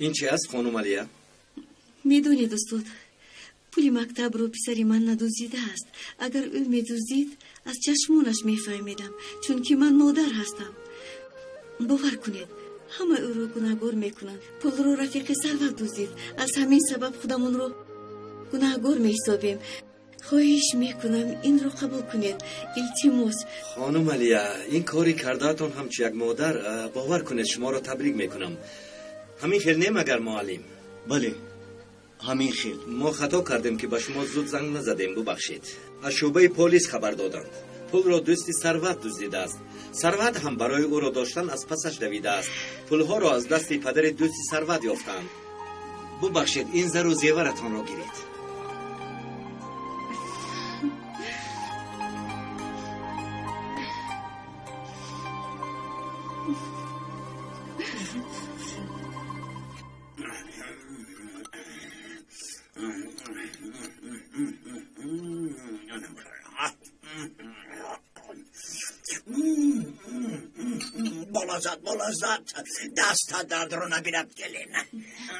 Ин чи аст, хонум Алия? Медонед, устод, пули мактабро писари ман надуздидааст. Агар ӯ медуздид, аз чашмонаш мефаҳмидам, чунки ман модар ҳастам. Бовар кунед, ҳама ӯро гунаҳгор мекунанд. Пулро рафиқи Сарват дуздид. Аз ҳамин сабаб худамонро гунаҳгор меҳисобем. Хоҳиш мекунам, инро қабул кунед. Илтимос. Хонум Алия, ин кори кардаатон ҳамчун як модар, бовар кунед, шуморо табрик мекунам. Ҳамин хел не, магар муаллим? Бале, ҳамин хел. Мо хато кардем, ки ба шумо зуд занг назадем, бубахшед. Аз шӯъбаи полис хабар доданд. Пулро дӯсти Сарват дуздидааст. Сарват ҳам барои ӯро доштан аз пасаш давидааст. Пулҳоро аз дасти падари дӯсти Сарват ёфтанд. Бубахшед, ин зару зеваратонро гиред. Болазат, болазат, даста дардро набинад келин.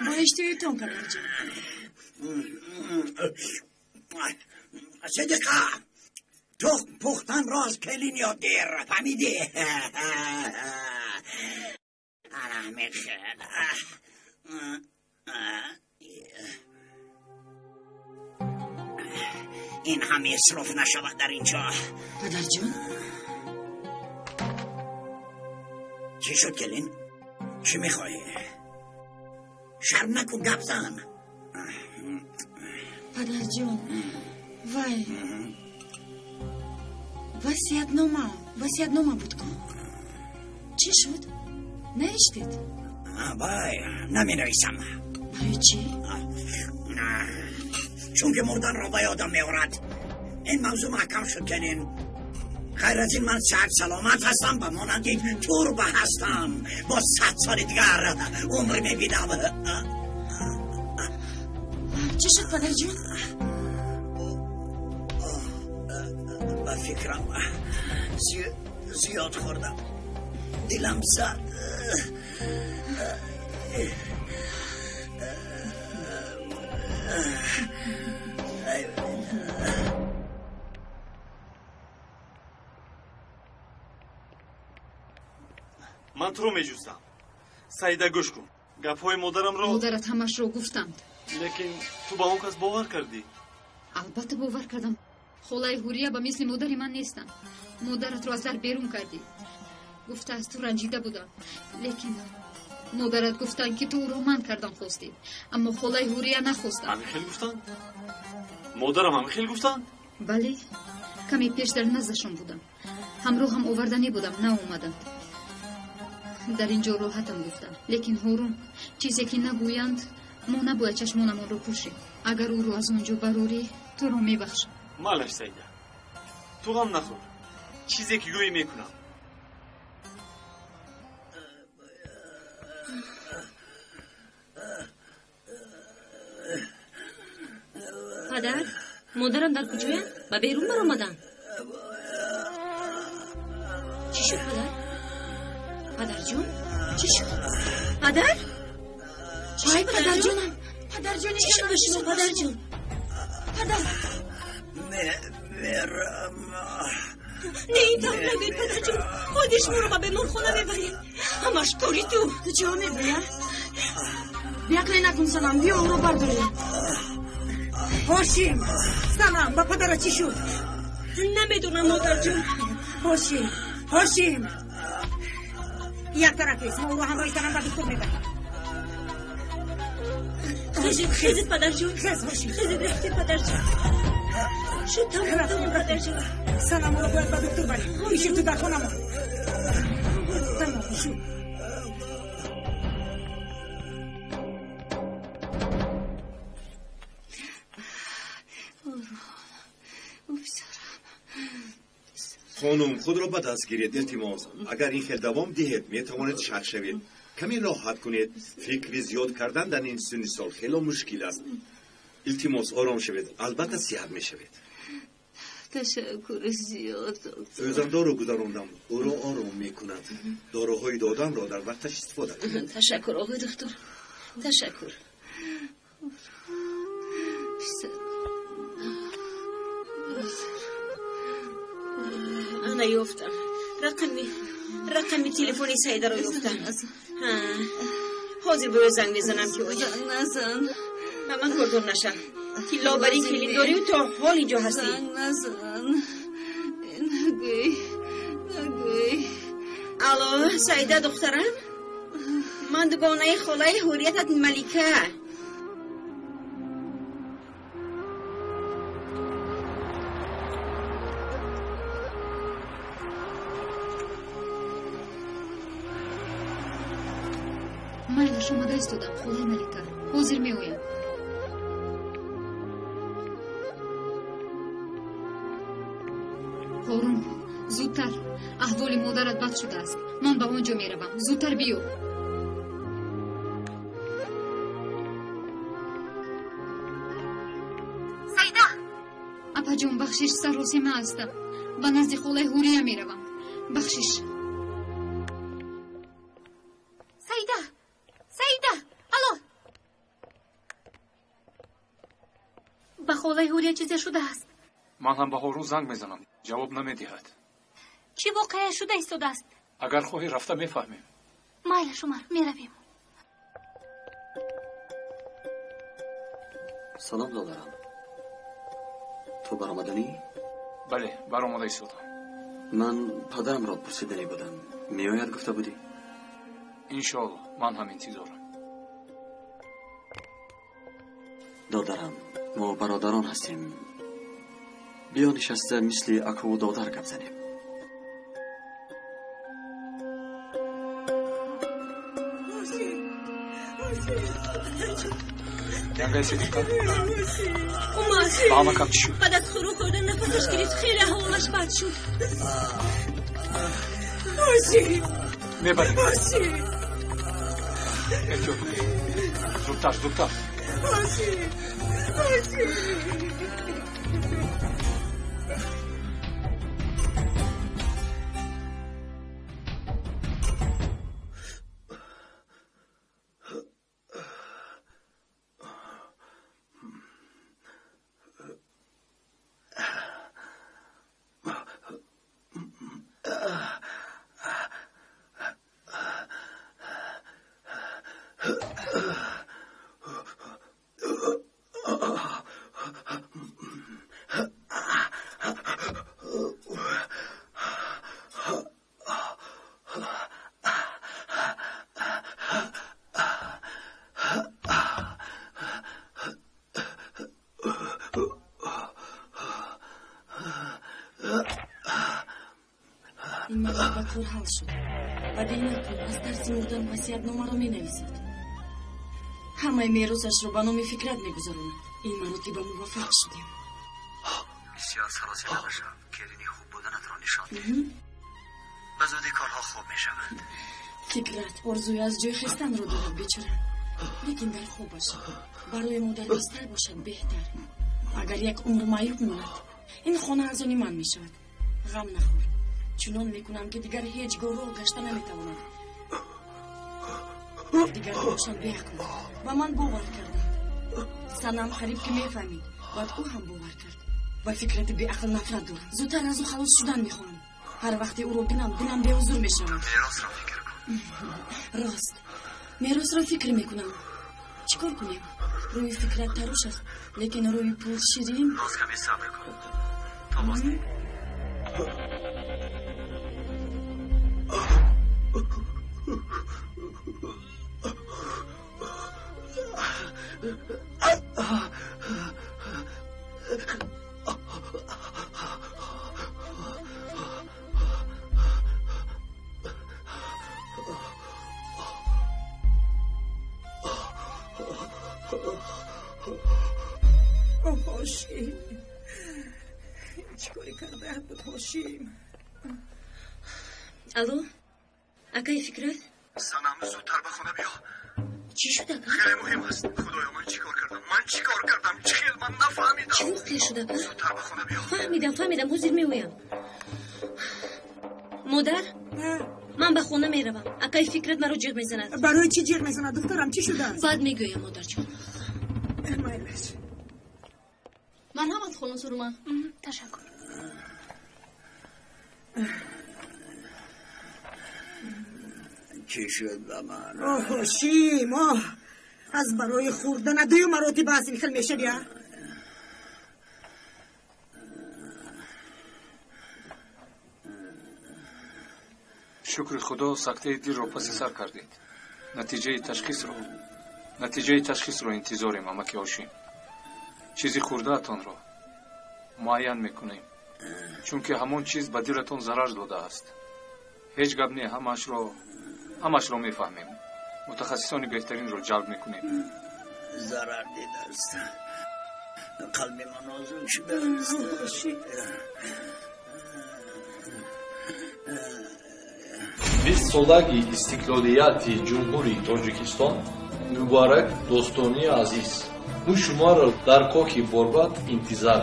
Бо иштиҳоятон, падарҷон. Сидиқа, тухм пухтанро аз келин ёд гир, фаҳмидӣ? Ана мехел. Ин ҳам исроф нашавад дар ин ҷо. Падарҷон? Чӣ шуд, келин? Чӣ мехоҳӣ? Шарм накун, гап зан. Падарҷон, вай васиятнома, васиятнома буд ку. Чӣ шуд? Навиштед? Вай, наменависам. Барои чӣ? Чунки мурданро ба ёдам меорад. Ин мавзӯъ маҳкам шуд, келин. Хайр аз ин ман сиҳат саломат ҳастам, ба монанди турба ҳастам. Бо 100 соли дигар умр мебинам. Чӣ шуд, падарҷон? Ба фикрам зиёд хӯрдам. Дилам зад. Ман туро меҷустам. Саида, гӯш кун. Гапҳои модарамро... Модарат ҳамашро гуфтанд. Лекин ту ба он кас бовар кардӣ? Албатта бовар кардам. Холаи Ҳурия ба мисли модари ман нестанд. Модаратро аз дар берун кардӣ. Гуфта аз ту ранҷида будам. Лекин модарат гуфтанд, ки ту ӯро ман кардан хостӣ. Аммо холаи Ҳурия нахостанд. Ҳамин хел гуфтанд? Модарам ҳамин хел гуфтанд? Бале, каме пеш дар наздашон будам. Ҳамроҳам оварданӣ будам, наомаданд. Дар ин ҷо роҳатам гуфтам. Лекин Ҳорун, чизе ки нагӯянд, мо набояд чашмонамонро пӯшем. Агар ӯро аз он ҷо барорӣ, туро мебахшам. Малаш, Саида, ту ғам нахӯр. Чизе ки гӯӣ мекунам. Падар, модарам дар куҷоянд? Ба берун баромаданд. Чӣ шуд, падар? Падарҷон? Чӣ шуд? Падар? Вай, падарҷонам! Падарҷон, чӣ шуд ба шумо, падарҷон? Падар! Мерам. Не, ин тавр нагӯед, падарҷон. Худи шуморо ба беморхона мебарем. Ҳамаш кори ту. Ту чиҳо мегӯӣ? Биақле накун, Санам, биё ӯро бардорем. Ҳошим, Санам, ба падара чӣ шуд? Намедонам, модарҷон. Ҳошим, Ҳошим. Як тараф ест, мо ӯро ҳамроҳи Санам ба духтур мебарем. Хезед, хезед, падарҷон. Хез, Ҳошим. Хезед, рафтем, падарҷон. Шуд, тамом, тамом, падарҷон. Санам, ӯро бояд ба духтур барем. Бишин ту дар хонамон. Тамом, шуд. Хонум, худро ба даст гиред, илтимос. Агар ин хел давом диҳед, метавонед шак шавед. Каме роҳат кунед. Фикри зиёд кардан дар ин синни сол хело мушкил аст. Илтимос, ором шавед. Албатта сиҳат мешавед. Ташаккури зиёд, доктор. Сӯзандору гузарондам. Ӯро ором мекунад. Доруҳои додамро дар вақташ истифода кунед. Ташаккур, оғои доктор. Ташаккур. Ана ёфтам. Рақами телефони Саидаро ёфтам. Ҳозир ба ӯ занг мезанам ки ояд. Назан. Ба ман кордор нашав. Тилло бари келин дорию то ҳол инҷо ҳастӣ. Занг назан. Нагӯй. Нагӯй. Алло, Саида духтарам? Ман дугонаи холаи Ҳурриятат Малика. Майлаш, омада истодам, холаи Малика. Ҳозир меоям. Ҳорун, зудтар. Аҳволи модарат бад шудааст. Ман ба он ҷо меравам. Зудтар биё. Саида! Апаҷон, бахшиш, саросема ҳастам. Ба назди холаи Ҳурия меравам. Бахшиш. Саида! Саида! Алло! Ба холаи Ҳурия чизе шудааст. Ман ҳам ба Ҳорун занг мезанам. Ҷавоб намедиҳад. Чӣ воқеа шуда истодааст? Агар хоҳӣ рафта мефаҳмем. Майлаш, Умар, меравем. Салом, додарам. Ту баромаданӣ? Бале, баромада истодам. Ман падарамро пурсиданӣ будам. Меояд гуфта будӣ? Иншоалло, ман ҳам интизорам. Додарам, мо бародарон ҳастем. Биё нишаста мисли акову додар гап занем. Янгаи Сидиқа? Умар! Ба амакам чӣ шуд? Баъд аз хӯрок хӯрдан нафасаш гирифт, хеле аҳволаш бад шуд. Мебарем. Эҳтиёт кунед. Зудтар, зудтар. Ин матлаб кор ҳал шуд. Ва дил накун, аз тарси мурдан васиятномаро менависад. Ҳамаи меросашро ба номи Фикрат мегузаронад. Ин маротиба муваффақ шудем. Бисёр саросема нашав. Келини хуб буданатро нишон деҳ. Ба зудӣ корҳо хуб мешаванд. Фикрат орзуи аз ҷой хестанро дорад бечора. Лекин дар хобаш барои модар бистар бошад беҳтар. Агар як умр маъюб монад, ин хона аз они ман мешавад. Ғам нахӯр. Чунон мекунам, ки дигар ҳеҷ гоҳ роҳ гашта наметавонад. Дигар бошад беақл. Ба ман бовар карданд. Санам қариб ки мефаҳмид, баъд ӯ ҳам бовар кард. Ба фикрати беақл нафрат дорам. Зудтар аз ӯ халос шудан мехоҳам. Ҳар вақте ӯро бинам, дилам беҳузур мешавад. Меросро фикр кун. Рост. Меросро фикр мекунам. Чӣ кор кунем? Рӯи фикрат таруш аст, лекин рӯи пул ширин. Боз каме сабр кун. То боздид. Ҳошим, чӣ коре карда буд Ҳошим? Алло, акаи Фикрат? Санам, зудтар ба хона биё. Чӣ шуд, ака? Хеле муҳим аст. Худоё, ман чӣ кор кардам? Ман чӣ кор кардам? Чӣ хел ман нафаҳмидам. Чӣ воқеа шуд, ака? Зудтар ба хона биё. Фаҳмидам, фаҳмидам, ҳозир меоям. Модар? Ман ба хона меравам. Акай Фикрат маро ҷиғ мезанад. Барои чӣ ҷиғ мезанад, духтарам? Чӣ шудааст? Баъд мегӯям, модарҷон. Майлаш. Марҳамат, хонум Сурума. Ташаккур. Чӣ шуд ба ман? Оҳ, Ҳошим, оҳ! Аз барои хӯрдана дую маротиба аз ин хел мешавӣ, а? Шукри Худо, сактаи дилро паси сар кардед. Натиҷаи ташхисро интизорем, амаки Ҳошим. Чизи хӯрдаатонро муайян мекунем, чунки ҳамон чиз ба дилатон зарар додааст. Ҳеҷ гап не, ҳамаашро мефаҳмем. Мутахассисони беҳтаринро ҷалб мекунем. Зарар дидааст. Қалби ман нозук шудааст. Бистсолагии истиқлолияти Ҷумҳурии Тоҷикистон муборак, дӯстони азиз. Мо шуморо дар Кохи Борбад интизор.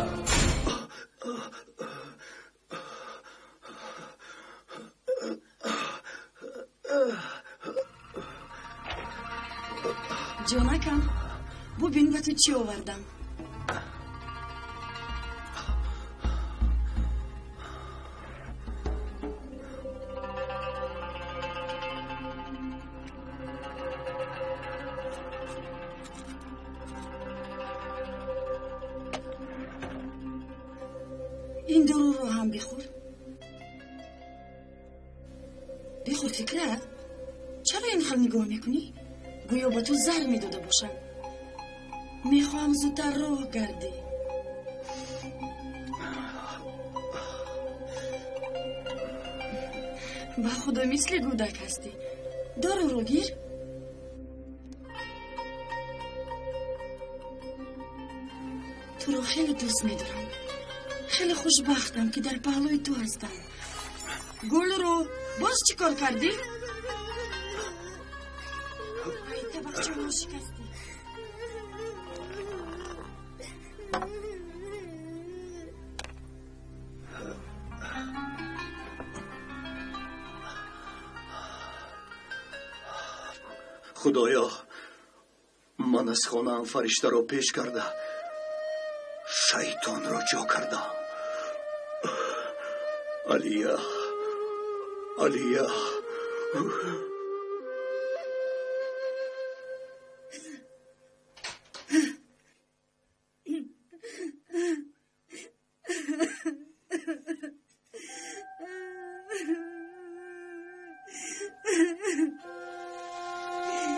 Ҷонакам, бубин ба ту чӣ овардам. Ин доруро ҳам бихӯр. Бихӯр, Фикрат. Чаро ин хел нигоҳ мекунӣ? Гӯё ба ту заҳр медода бошам. Мехоҳам зудтар роҳ гардӣ. Ба Худо мисли гӯдак ҳастӣ. Доруро гир. Туро хеле дӯст медорам. Хеле хушбахтам, ки дар паҳлӯи ту ҳастам. Гулрӯ, боз чӣ кор кардӣ? Ай, табақчаро шикастӣ. Худоё, ман аз хонаам фариштаро пеш карда, шайтонро ҷо кардам. Алия, Алия.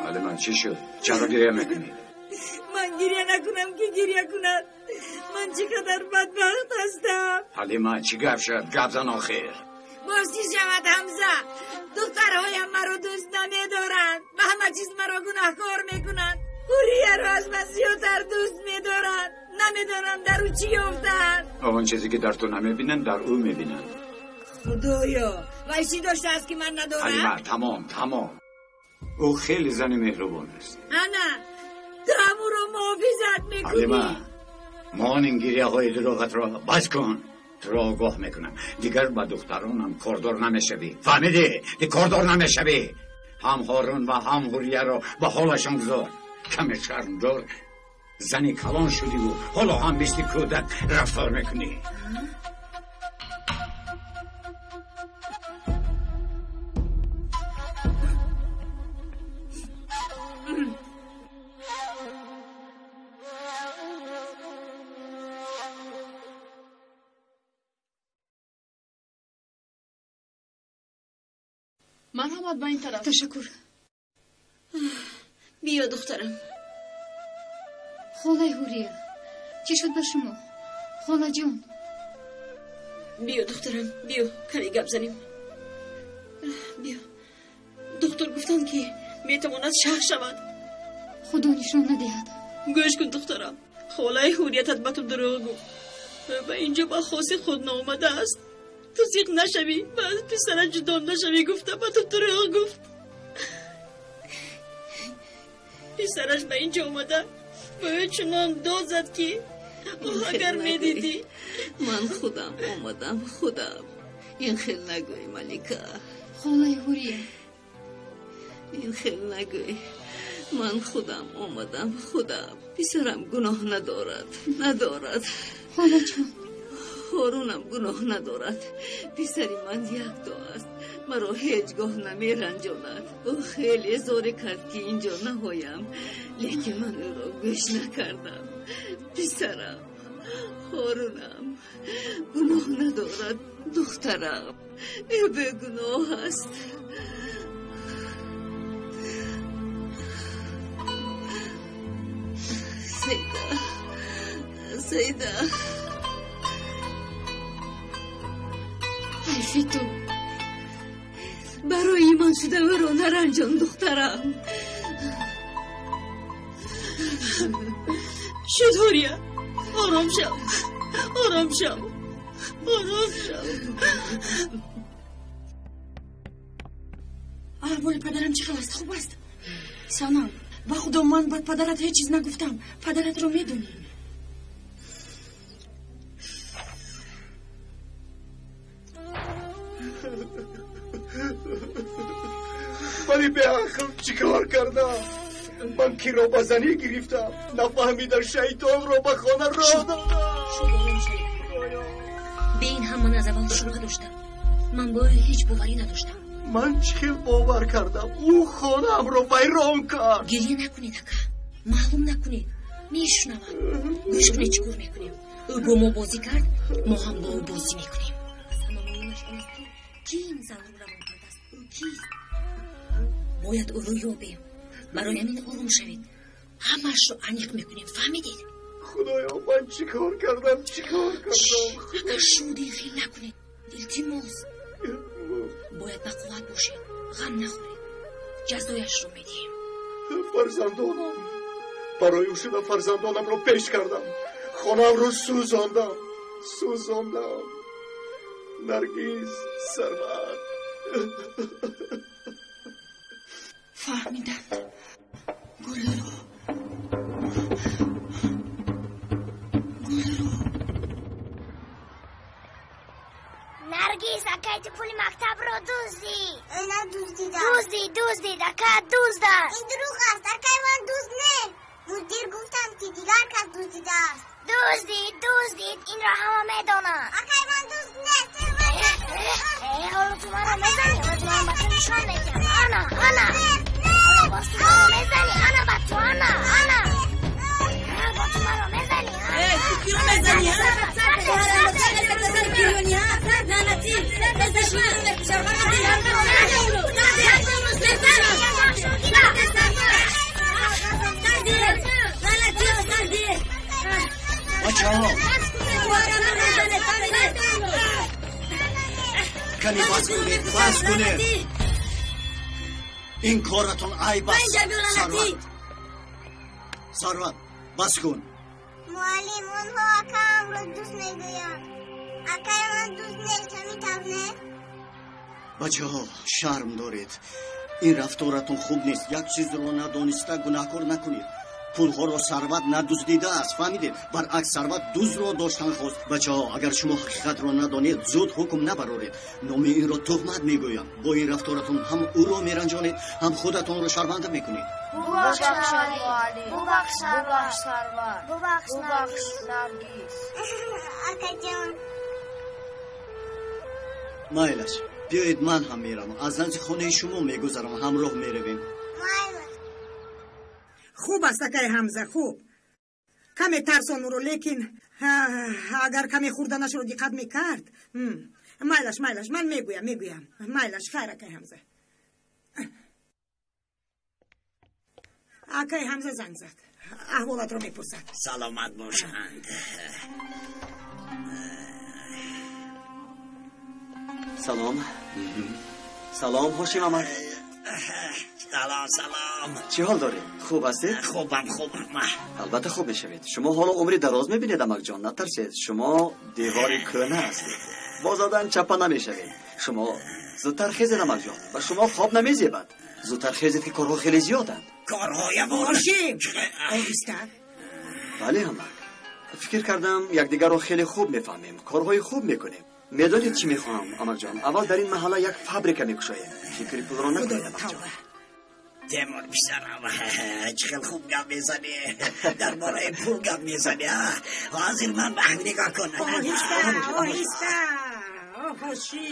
Ҳалима, чӣ шуд? Чаро гиря мекунӣ? Ман гиря накунам, ки гиря кунад? Ман чӣ қадар бадбахт ҳастам. Ҳалима, чӣ гап шуд? Гап зан охир. Боз чӣ шавад, Ҳамза? Духтарҳоям маро дӯст намедоранд. Ба ҳама чиз маро гунаҳкор мекунанд. Ҳурияро аз ман зиёдтар дӯст медоранд. Намедонам дар ӯ чӣ ёфтаанд. Он чизе ки дар ту намебинанд, дар ӯ мебинанд. Худоё, вай чӣ доштааст, ки ман надорам? Ҳалима, тамом, тамом. Ӯ хеле зани меҳрубон аст. Ана, ту ҳам ӯро муҳофизат мекунӣ. Ҳалима, мон ин гиряҳои дурӯғатро бас кун. Туро огоҳ мекунам, дигар ба духтаронам кордор намешавӣ. Фаҳмидӣ? Кордор намешавӣ. Ҳам Ҳорун ва ҳам Ҳурияро ба ҳолашон гузор. Каме шармдор, зани калон шудиву ҳоло ҳам мисли кӯдак рафтор мекунӣ. Марҳамат, ба ин тараф. Ташаккур. Биё, духтарам. Холаи Ҳурия, чӣ шуд ба шумо? Холаҷон. Биё, духтарам, биё, каме гап занем. Биё. Доктор гуфтанд, ки метавонад шах шавад. Худо нишон надиҳад. Гӯш кун, духтарам. Холаи Ҳуриятат ба ту дурӯғ гуфт. Ба инҷо ба хоси худ наомадааст. Ту зиқ нашавӣ ва аз писарат ҷудо нашавӣ гуфта ба ту дурӯғ гуфт. Писараш ба инҷо омада ба ӯ чунон дод зад, ки агар медидӣ. Ман худам омадам, худам. Ин хел нагӯй, Малика. Холаи Ҳурия. Ин хел нагӯй. Ман худам омадам, худам. Писарам гуноҳ надорад, надорад. Холаҷон. Ҳорунам гуноҳ надорад. Писари ман якто аст. Маро ҳеҷ гоҳ намеранҷонад. Ӯ хеле зорӣ кард, ки инҷо наоям, лекин ман ӯро гӯш накардам. Писарам, Ҳорунам гуноҳ надорад. Духтарам, ӯ бегуноҳ аст. Саида, Саида. Ҳайфи ту. Барои ман шуда ӯро наранҷон, духтарам. Шуд, Ҳурия. Ором шав, ором шав, ором шав. Аҳволи падарам чӣ хел аст? Хуб аст? Санам, ба худо ман ба падарат ҳеҷ чиз нагуфтам. Падаратро медонӣ. Вале беақл чӣ кор кардам? Ман киро ба занӣ гирифтам, нафаҳмида шайтонро ба хона роҳ додам. Бе ин ҳам ман аз аввал шубҳа доштам. Ман бо ӯ ҳеҷ боварӣ надоштам. Ман чӣ хел бовар кардам? Ӯ хонаамро вайрон кард. Гирья накунед, ака. Маълум накунед. Мешунавад. Гӯш кунед, чӣ кор мекунем. Ӯ бо мо бозӣ кард, мо ҳам бо ӯ бозӣ мекунем. Аз ҳама муҳимаш он аст, ки кӣ ин занро равон кардааст? Ӯ кист? Бояд ӯро ёбем. Барои ҳамин ором шавед. Ҳамаашро аниқ мекунем. Фаҳмидед? Худоё, ман чӣ кор кардам? Чӣ кор кардам? Ака, шуд, ин хел накунед. Илтимос. Бояд ба қувват бошед. Ғам нахӯред. Ҷазояшро медиҳем. Фарзандонам. Барои ӯ шуда фарзандонамро пеш кардам. Хонаамро сӯзондам. Сӯзондам. Наргиз, Сарват. Фаҳмиданд. Гулрӯ. Гулрӯ. Наргиз, акай ту пули мактабро дуздид. Надуздидам. Дуздид, дуздид, ака дузд аст. Ин дурӯғ аст, акай ман дузд не. Мудир гуфтанд, ки дигар кас дуздидааст. Дуздид, дуздид, инро ҳама медонанд. Акай ман дузд нест. Ҳоло ту маро мезанӣ, ҳоло ман ба ту нишон медиҳам. Ана, ана. Ҳоло боз ту маро мезанӣ, ана ба ту, ана, ана. Бо ту маро мезанӣ. Ту киро мезанӣ, ҳа? бачаҳо, каме бас кунед, бас кунед. Ин коратон айб аст. Сарват, Сарват, бас кун. Муаллим, онҳо акаамро дӯст мегӯянд. Акаи ман дӯст нест, ҳамин тавр не? Бачаҳо, шарм доред. Ин рафторатон хуб нест. Як чизро надониста гунаҳкор накунед. Пулҳоро Сарват надуздидааст, фаҳмидед? Баръакс, Сарват дуздро доштан хост. Бачаҳо, агар шумо ҳақиқатро надонед, зуд ҳукм набароред. Номи инро туҳмат мегӯям. Бо ин рафторатон ҳам ӯро меранҷонед, ҳам худатонро шарманда мекунед. Бубахш, Сарват. Бубахш, Наргиз. Акаҷон. Майлаш, биёед ман ҳам меравам. Аз назди хонаи шумо мегузарам, ҳамроҳ меравем. Майлаш. Хуб аст, акаи Ҳамза, хуб. Каме тарсон ӯро, лекин агар каме хӯрданашро диққат мекард. Майлаш, майлаш, ман мегӯям, мегӯям. Майлаш, хайр, акаи Ҳамза. Акаи Ҳамза занг зад. Аҳволатро мепурсад. Саломат бошанд. Салом. Салом, Ҳошим амак. Салом, салом. Чӣ ҳол доред? Хуб ҳастед? Хубам, хубам. Албатта хуб мешавед. Шумо ҳоло умри дароз мебинед, амакҷон, натарсед. Шумо девори кӯҳна ҳастед. Бо задан чапа намешавед. Шумо зудтар хезед, амакҷон. Ба шумо хоб намезебад. Зудтар хезед, ки корҳо хеле зиёданд. Корҳоям? Ҳошим, оҳиста. Бале, амак. Фикр кардам, якдигарро хеле хуб мефаҳмем. Корҳои хуб мекунем. Медонед чӣ мехоҳам, амакҷон? Аввал дар ин маҳалла як фабрика мекушоем. Фикри пулро накунед, амакҷон. Темур писарам, чӣ хел хуб гап мезанӣ. Дар бораи пул гап мезанӣ. Ҳозир ман ба нигоҳ кун. Оҳиста, оҳиста. Оҳоши.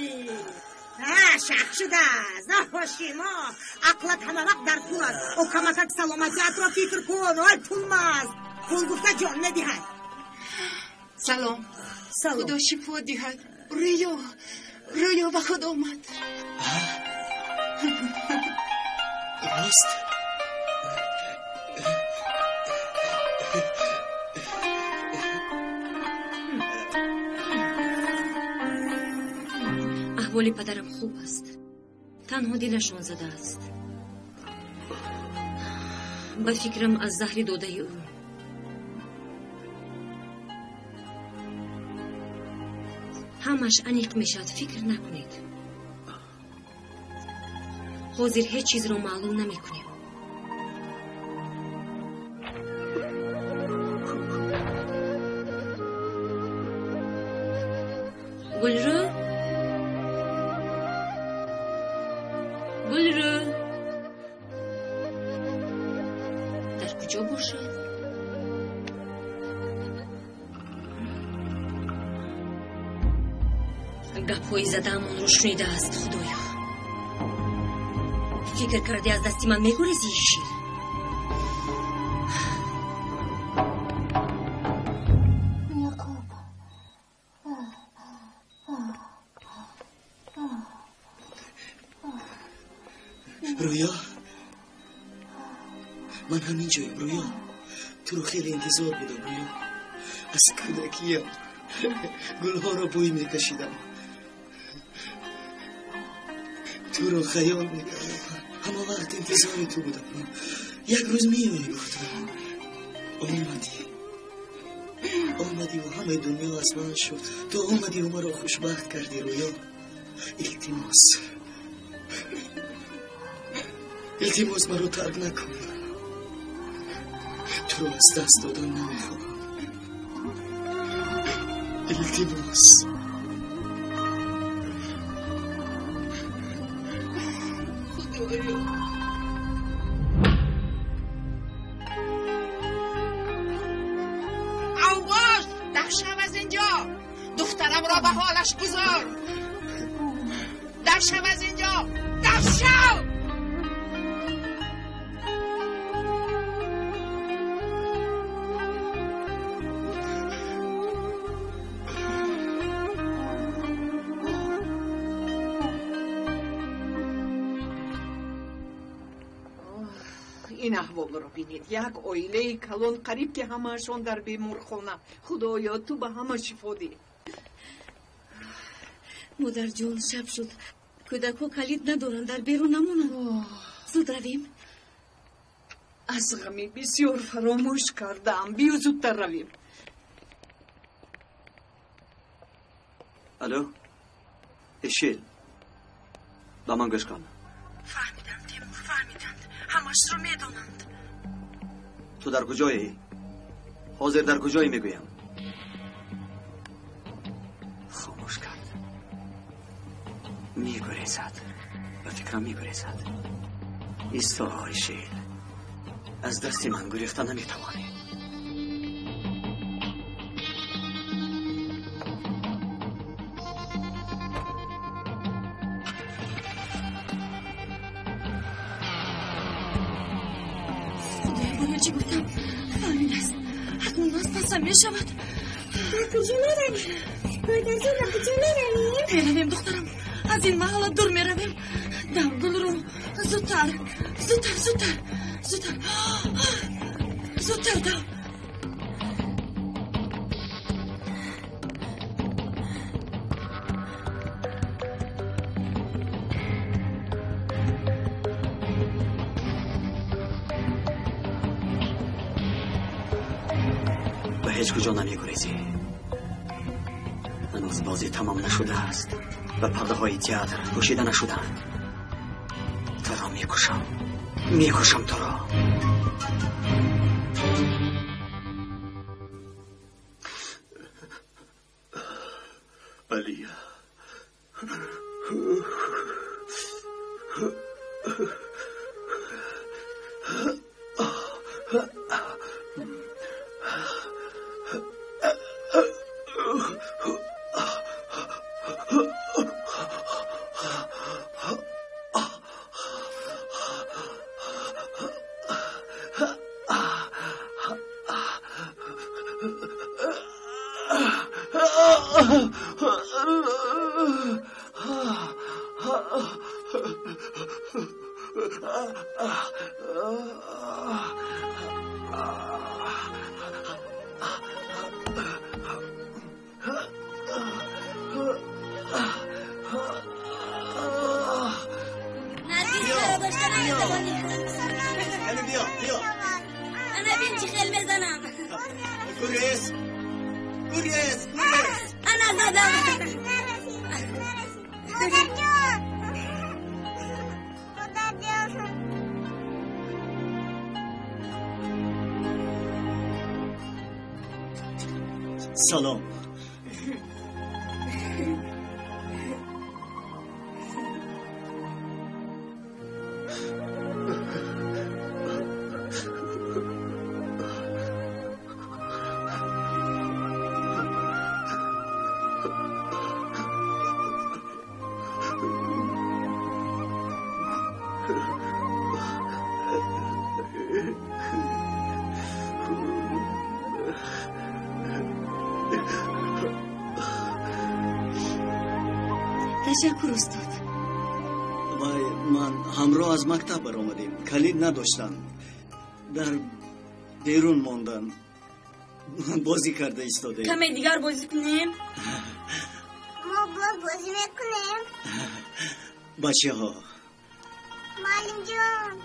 Шах шудааст. Оҳоши мо. Ақлат ҳама вақт дар пул аст. О камакак саломатиатро фикр кун. Ой, пулмаст. Пул гуфта ҷон медиҳад. Салом. Салом. Худо шифо диҳад. Рӯё, рӯё ба худ омад. Рост? Аҳволи падарам хуб аст. Танҳо дилашон задааст. Ба фикрам аз заҳри додаи ӯ. Ҳамаш аниқ мешавад, фикр накунед. Ҳозир ҳеҷ чизро маълум намекунем. Гулрӯ? Гулрӯ? Дар куҷо бошад? Гапҳои задаамонро шунидааст, Худоё. Фикр кардӣ аз дасти ман мегурезӣ, шир? Яқуб. Рӯё, ман ҳамин ҷоям, Рӯё. Туро хеле интизор будам, Рӯё. Аз кӯдакиям гулҳоро бӯй мекашидам. Туро хаёл мекардам. Ҳама вақт интизори ту будам. Як рӯз меоӣ, гуфтам. Омадӣ. Омадиву ҳамаи дунё аз ман шуд. Ту омадиву маро хушбахт кардӣ, Рӯё. Илтимос. Илтимос, маро тарк накун. Туро аз даст додан намехоҳам. Илтимос. Худоё. Авғош, дар шав аз инҷо. Духтарамро ба ҳолаш гузор. Дар шав аз инҷо. Дар шав! Ин аҳволро бинед. Як оилаи калон қариб ки ҳамаашон дар беморхона. Худоё, ту ба ҳама шифо диҳ. Модарҷон, шаб шуд. Кӯдакҳо калид надоранд, дар берун намонанд. Зуд равем. Аз ғами бисёр фаромӯш кардаам. Биё зудтар равем. Алло, Эшил, ба ман гӯш кун. Фаҳмидам, Темур, фаҳмиданд. Ҳамашро медонанд. Ту дар куҷоӣ? Ҳозир дар куҷоӣ мегӯям? Хомӯш кард. Мегурезад. Ба фикрам мегурезад. Исто, Эшил. Аз дасти ман гурехта наметавонӣ. Чӣ гуфтам? Фаҳмидааст. Акнун аз пасам мешавад. Ба куҷо меравем? Модарҷон, ба куҷо меравем? Меравем, духтарам. Аз ин маҳалла дур меравем. Дав, Гулрӯ, зудтар, зудтар, зудтар, зудтар, зудтар дав. Ба ҳеҷ куҷо намегурезӣ. Ҳанӯз бозӣ тамом нашудааст ва пардаҳои театр пӯшида нашудаанд. Туро мекушам. Мекушам туро. Алия. Салом. Ташаккур, устод. Вай, ман ҳамроҳ аз мактаб баромадем. Калид надоштам. Дар берун мондам. Бозӣ карда истодаем. Каме дигар бозӣ кунем? Мо боз бозӣ мекунем. Бачаҳо. Муаллимҷон.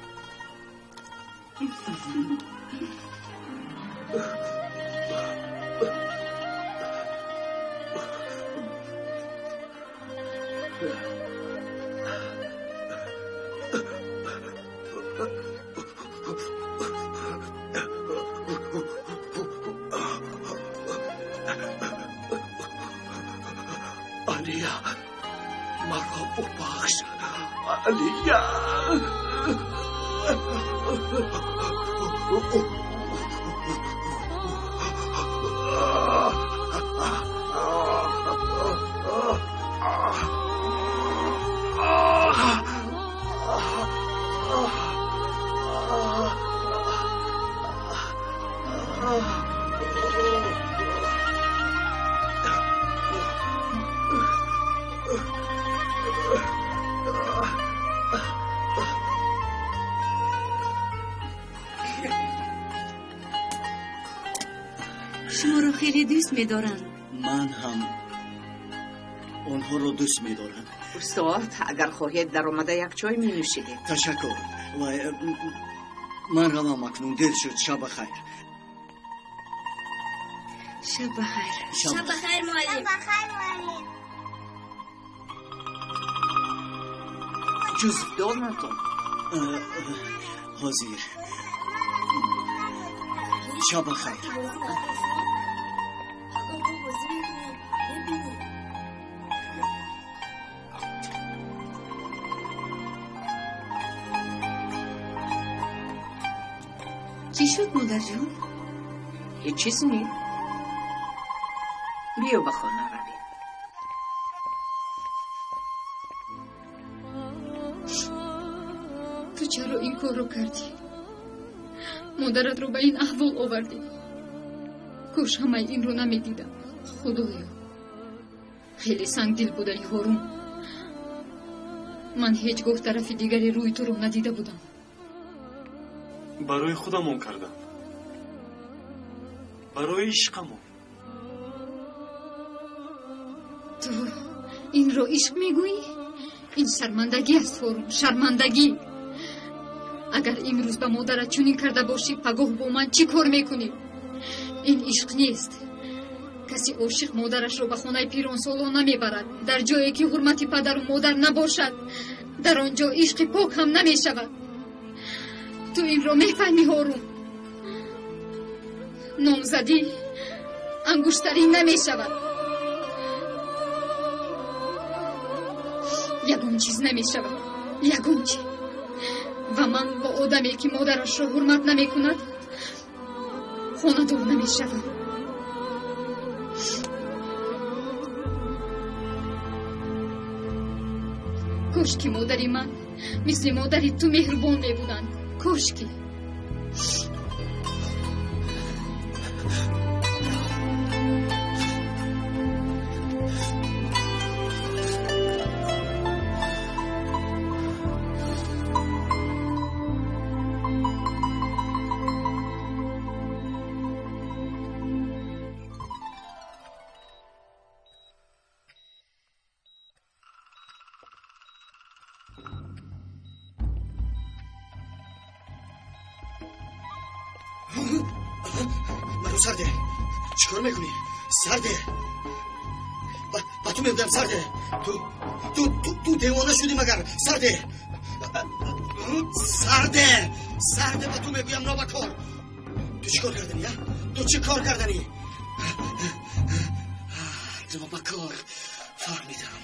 Алия, маро бубахш. Алия. Шуморо хеле дӯст медоранд. Ман ҳам онҳоро дӯст медорам. Устод, агар хоҳед даромада як чой менӯшидед. Ташаккур. Вай, ман равам акнун, дер шуд. Шаб бахайр. Шаб бахайр. Шаб бахайр, муаллим. Шаб бахайр, муаллим. Ҷуздонатон. Ҳозир. Шаб бахайр. Чӣ шуд, модарҷон? Ҳеҷ чиз не. Биё ба хона равем. Ту чаро ин корро кардӣ? Модаратро ба ин аҳвол овардӣ. Кош ҳамаи инро намедидам. Худоё, хеле сангдил будаи, Ҳорун. Ман ҳеҷ гоҳ тарафи дигари рӯи туро надида будам. Барои худамон кардам, барои ишқамон. Ту инро ишқ мегӯӣ? Ин шармандагӣ аст, Ҳорун, шармандагӣ. Агар имрӯз ба модарат чунин карда бошӣ, пагоҳ бо ман чӣ кор мекунӣ? Ин ишқ нест. Каси ошиқ модарашро ба хонаи пиронсолон намебарад. Дар ҷое ки ҳурмати падару модар набошад, дар он ҷо ишқи пок ҳам намешавад. Ту инро мефаҳмӣ, Ҳорун? Номзадӣ ангуштарӣ намешавад. Ягон чиз намешавад, ягон чи. Ва ман бо одаме ки модарашро ҳурмат намекунад хонадор намешавам. Кош ки модари ман мисли модари ту меҳрубон мебуданд. Кош ки. Сарде, чикор мекунӣ? Сарде, ба ту мегӯям, Сарде, ту девона шудӣ магар? Сарде, Сарде, Сарде, ба ту мегӯям, нобакор, ту чӣ кор карданӣ? Ту чӣ кор карданӣ? Нобакор, фаҳмидам.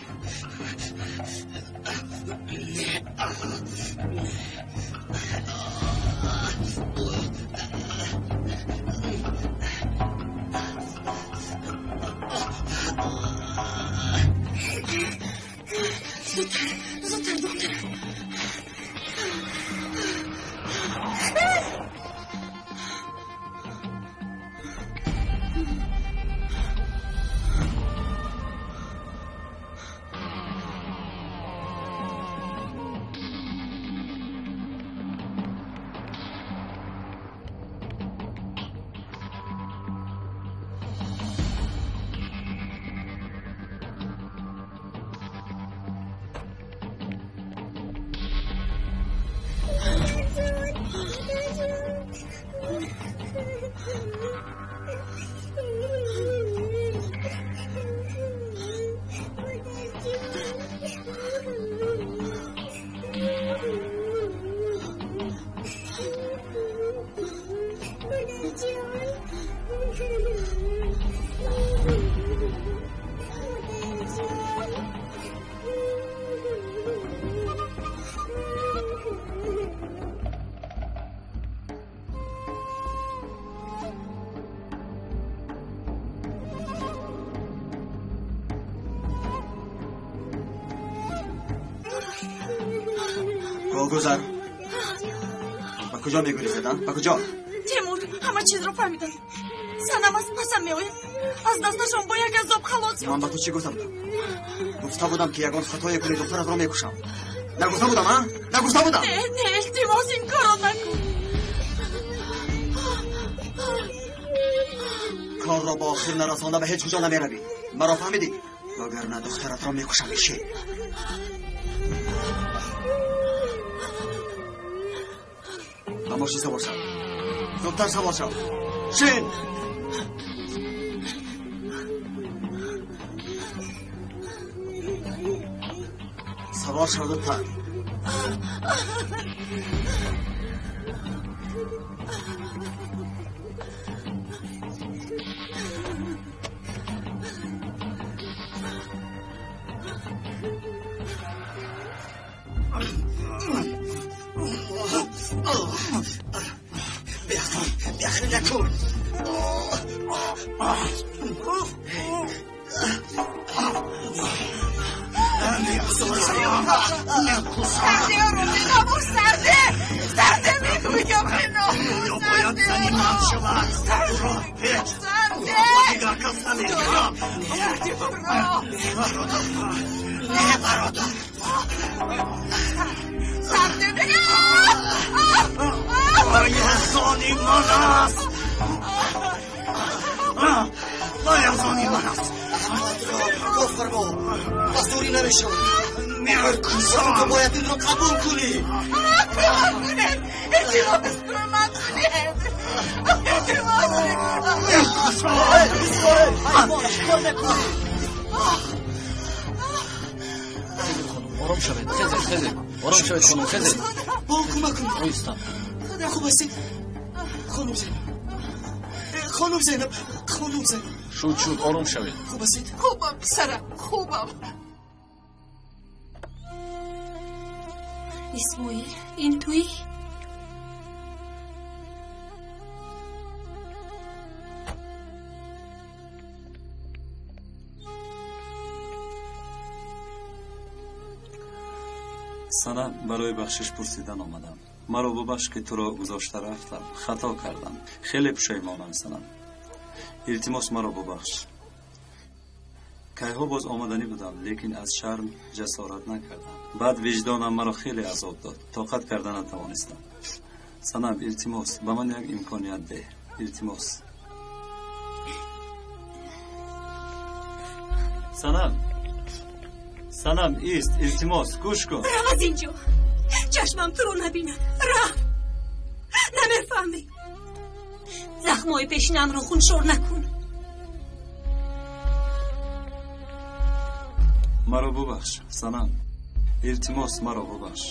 Зудтар, зудтар, духтарам. Гузар, ба куҷо мегурезед? Ба куҷо? Темур, ҳама чизро фаҳмидам. Санам аз пасам меояд. Аз дасташон бо як азоб халос. Ман ба ту чӣ гуфта будам? Гуфта будам, ки ягон хатое кунӣ, духтаратро мекушам. Нагуфта будам, а? Нагуфта будам? Не, не, илтимос, ин корро накун. Корро ба охир нарасонда ба ҳеҷ куҷо намеравӣ. Маро фаҳмидӣ? Вагарна духтаратро мекушам. Иши ба мошин савор шав, зудтар савор шав, шин. Савор шав зудтар. Беақлӣ накун. Сарде, ором бинамур, сарде, сарде, мегӯям, бинамур. Бояд зани ман шавад. Ӯро ҳеҷ ба дигар кас намедиҳам. Не, бародар, не, бародар. Сарде. Вай аз они ман аст, вай аз они ман аст. Гофармо, ба зӯрӣ намешавад. Мекушам. Ту бояд инро қабул кунӣ. Кӯмак кунед, илтимос, кӯмак кунед, илтимос. Чикор мекунӣ? Ором шавед, хезед, хезед, ором шавед, хонум, хезед. Бо кӯмак кун. Оҳиста. Хуб ҳастед, хонум Зайнаб? Хонум Зайнаб, хонум Зайнаб. Шуд, шуд, ором шавед. Хуб ҳастед? Хубам, писарам, хубам. Исмоил, ин туӣ? Санам, барои бахшиш пурсидан омадам. Маро бубахш, ки туро гузошта рафтам. Хато кардам. Хеле пушаймонам, Санам. Илтимос, маро бубахш. Кайҳо боз омаданӣ будам, лекин аз шарм ҷасорат накардам. Баъд виҷдонам маро хеле азоб дод. Тоқат карда натавонистам. Санам, илтимос, ба ман як имконият деҳ. Илтимос. Санам, Санам, ист, илтимос, гӯш кун. Рав аз инҷо. Чашмам туро набинад. Рав. Намефаҳмӣ. Захмҳои пешинамро хуншор накун. Маро бубахш, Санам. Илтимос, маро бубахш.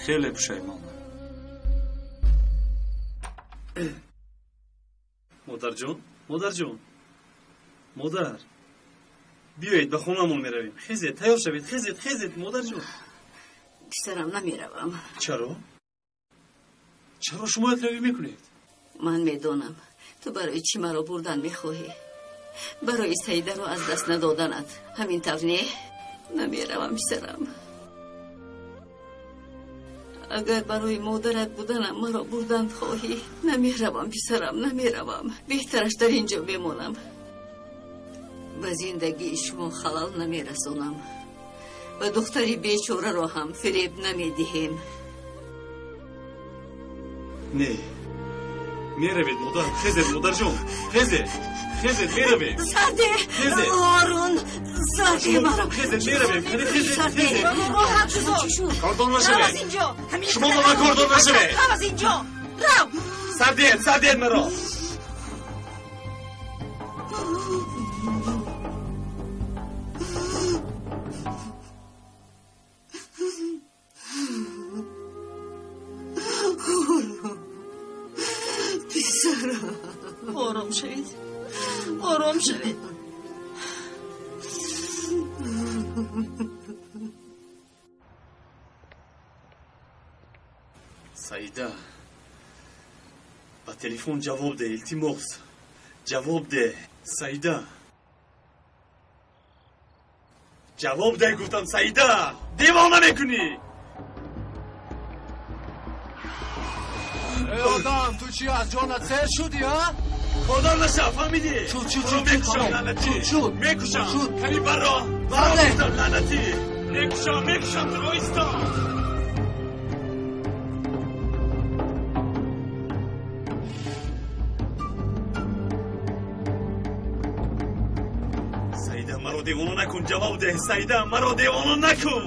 Хеле пушаймонам. Модарҷон, модарҷон, модар, биёед ба хонамон меравем. Хезед, тайёр шавед, хезед, хезед, модарҷон. Писарам, намеравам. Чаро? Чаро шумо якравӣ мекунед? Ман медонам, ту барои чӣ маро бурдан мехоҳӣ. Барои Саидаро аз даст надоданат. Ҳамин тавр не? Намеравам, писарам. Агар барои модарат буданам маро бурдан хоҳӣ, намеравам, писарам, намеравам. Беҳтараш дар ин ҷо бемонам. Ба зиндагии шумо халал намерасонам. Ба духтари бечораро ҳам фиреб намедиҳем. Не, меравед, модар. Хезед, модарҷон, хезед, хезед, меравем. Сарде, хезед. Ҳорун, сарде маро. Хезед, меравем. Хезед, хезед. Роҳат гузор. Кордор Рав аз нашавед. инҷо. Шумо ба ман кордор нашавед. Рав аз инҷо. Рав. Сардиед, сардиед маро. Писарам. Ором шавед. Ором шавед. Саида, ба телефон ҷавоб деҳ, илтимос. Ҷавоб деҳ, Саида. Ҷавоб деҳ, гуфтам, Саида. Девона мекунӣ. Эй одам, ту чӣ аз ҷонат сер шудӣ, ҳа? Кордор нашав, фаҳмидӣ? Шуд, шуд, Туро шуд, мекушам, тамом. лаънатӣ. Шуд, шуд. Мекушам. Шуд. Кани барро. Барро Сарде. гуфтам, лаънатӣ. Мекушам, мекушам туро, исто. Саида, маро девона накун, ҷавоб деҳ. Саида, маро девона накун.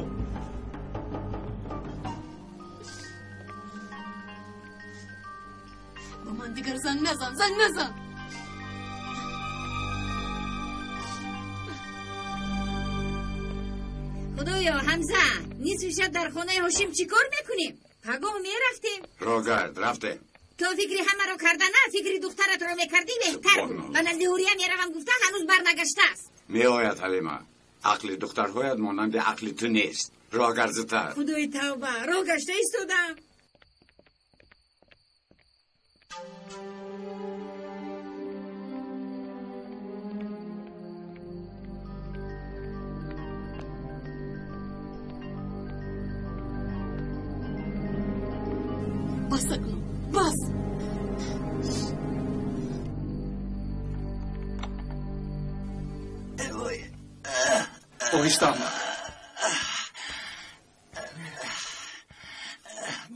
Ба ман дигар занг назан, занг назан. Худоё, Ҳамза, нисфи шаб дар хонаи Ҳошим чӣ кор мекунем? Пагоҳ мерафтем. Рогард, рафтем. То фикри ҳамаро карда на, фикри духтаратро мекардӣ беҳтар буд. Ба назди Ҳурия меравам гуфта ҳанӯз барнагаштааст. Меояд, Ҳалима. Ақли духтарҳоят монанди ақли ту нест. Рогард зудтар. Худои тавба, роҳ гашта истодам. Бас акнун, бас. Оҳиста, амак.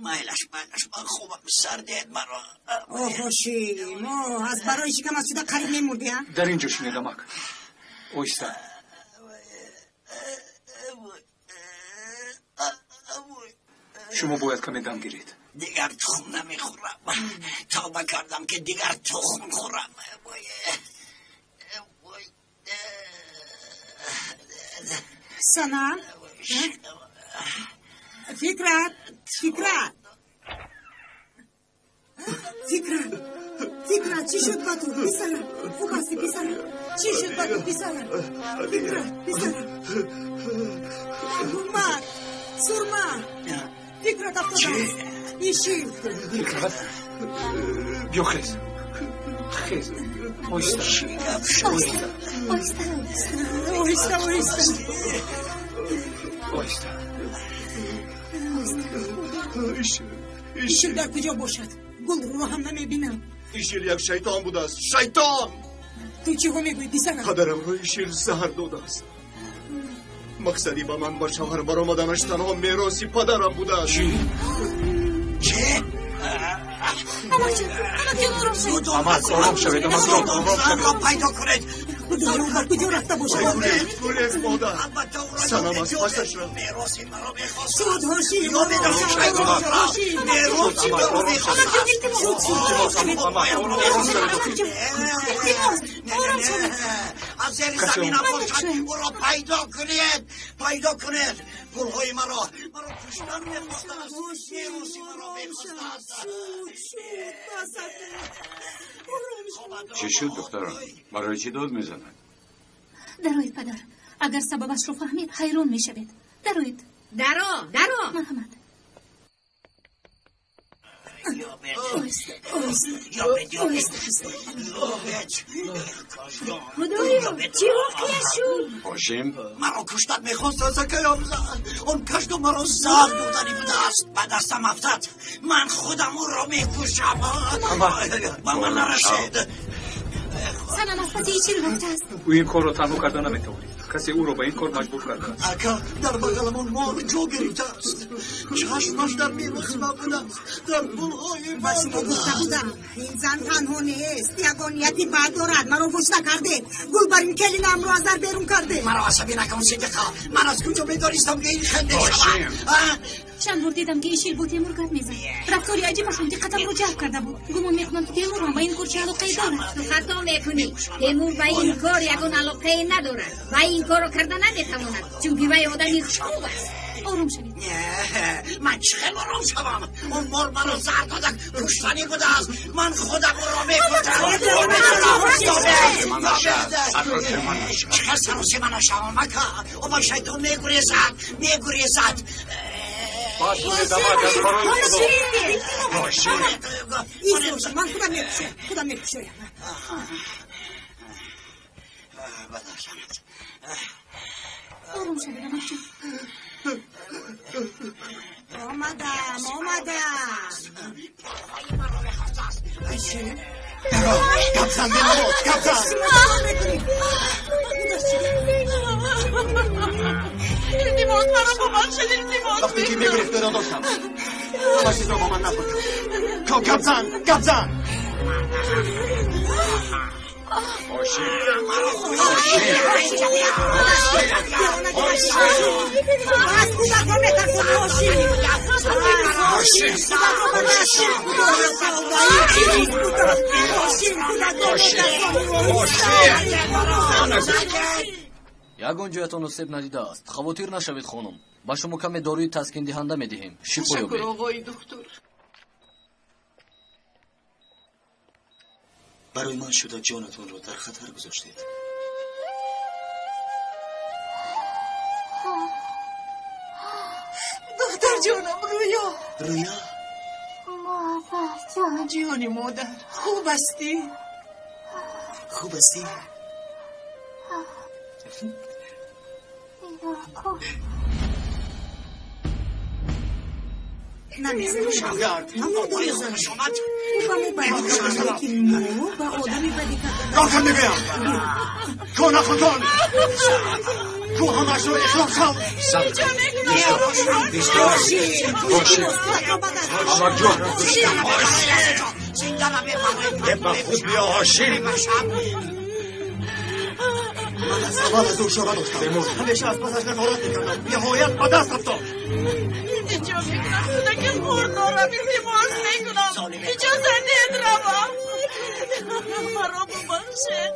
Майлаш, майлаш, ман хубам. Сардиед маро. О, Ҳошим, о, аз барои шикам аз шуда қариб мемурдӣ, а? Дар ин ҷо шинед, амак. Оҳиста. Шумо бояд каме дам гиред. Дигар тухм намехӯрам. Тавба кардам, ки дигар тухм хӯрам. Санам, Фикрат, Фикрат, Фикрат, Фикрат, чӣ шуд ба ту, писарам? Хуб ҳастӣ, писарам? Чӣ шуд ба ту, писарам? Фикрат, писарам. Гумак, сурма. Фикрат афтодааст. Ишил. Фикрат. Биё хез. Хез. Оҳиста. Оҳиста. Оҳиста. Оҳиста, оҳиста. Оҳиста. Ишил дар куҷо бошад? Гулро ҳам намебинам. Ишил як шайтон будааст. Шайтон! Ту чиҳо мегӯӣ, писарам? Падарамро Ишил заҳр додааст. Мақсади ба ман ба шавҳар баромаданаш танҳо мероси падарам будааст. Чӣ? Чӣ? Амак, ором шавед, амакҷон, ором шавед. Ро пайдо кунед. Худоё, дар куҷо рафта бошад? Гурез, гурез, модар. Санам аз пасаш рафт. Мероси маро мехост. Шуд, ҳошим. Ёбед шайтонро. Мероси маро мехост. Аз зери замина бошад, ӯро пайдо кунед. Пайдо кунед. Пулҳои маро куштан мехостааст. Мероси маро мехостааст. Чӣ шуд, духтарон? Барои чӣ дод мезанад? Дароед, падар. Агар сабабашро фаҳмед, ҳайрон мешавед. Дароед. Даро, даро. Марҳамат. Худоё, чӣ воқеа шуд? Ҳошим? Маро куштан мехост, акаи Ҳамза. Он кашду маро заҳр додани будааст. Ба дастам афтад. Ман худам ӯро мекушам. Ба ман нарасед. Санам аз паси Ишил рафтааст. Ӯ ин корро танҳо карда наметавонид. Касе ӯро ба ин кор маҷбур кардааст. Ака, дар бағаламон мор ҷо гирифтааст. Чашмаш дар мероси ман будааст. Дар пулҳои Ба шумо гуфта будам, ин зан танҳо нест. Ягон нияти бад дорад. Маро пушта карде. Гулбарин келинамро аз дар берун карде. Маро асабӣ накун, Сидиқа. Ман аз куҷо медонистам, ки ин хел мешавад? Чанд бор дидам, ки Ишил бо Темур гап мезад. Рафтори аҷибашон диққатамро ҷалб карда буд. Гумон мекунам, ки Темур ҳам ба ин кор чӣ алоқае дорад. Ту хато мекунӣ. Темур ба ин кор ягон алоқае надорад. Вай ин корро карда наметавонад, чунки вай одами хуб аст. Ором шавед. Ман чӣ хел ором шавам? Он мор маро заҳр дода куштанӣ будааст. Ман худам ӯро мекушам. Чӣ хел саросима нашавам, ака? Ӯ ба шайтон мегурезад, мегурезад. Ман худам мекушоям, худам мекушоям. Ором шавед, амакҷон. Омадам, омадам. Гап зан, бенамоз, гап зан. Илтимос, маро бубахшед, илтимос. Вақте ки мегирифт, ӯро доштам. Ҳама чизро бо ман нақл кард. Гап зан, гап зан. Аз кӯдакро метарсонӣ, Ҳошим. Кӯдакро ба даст Ҳошим, кӯдакро метарсонӣ. Ягон ҷоятон осеб надидааст. Хавотир нашавед, хонум. Ба шумо каме доруи таскиндиҳанда медиҳем. Шифо ёбед. Ташаккур, оғои духтур. Барои ман шуда ҷонатонро дар хатар гузоштед. Духтарҷонам, Рӯё. Рӯё? Модарҷон. Ҷони модар, хуб ҳастӣ? Хуб ҳастӣ? Рокам мегӯям. Ко нақл кун. Ко ҳамаашро ихлос шав. Амакҷон, ба худ биё, Ҳошим. Ман аз аввал аз ӯ шуба доштам. Ҳамеша аз пасаш назорат мекардам. Ниҳоят ба даст афтод. Илтиҷо мекунам, кӯдаки хурд дорам, илтимос мекунам. Иҷоза диҳед равам. Маро бубахшед.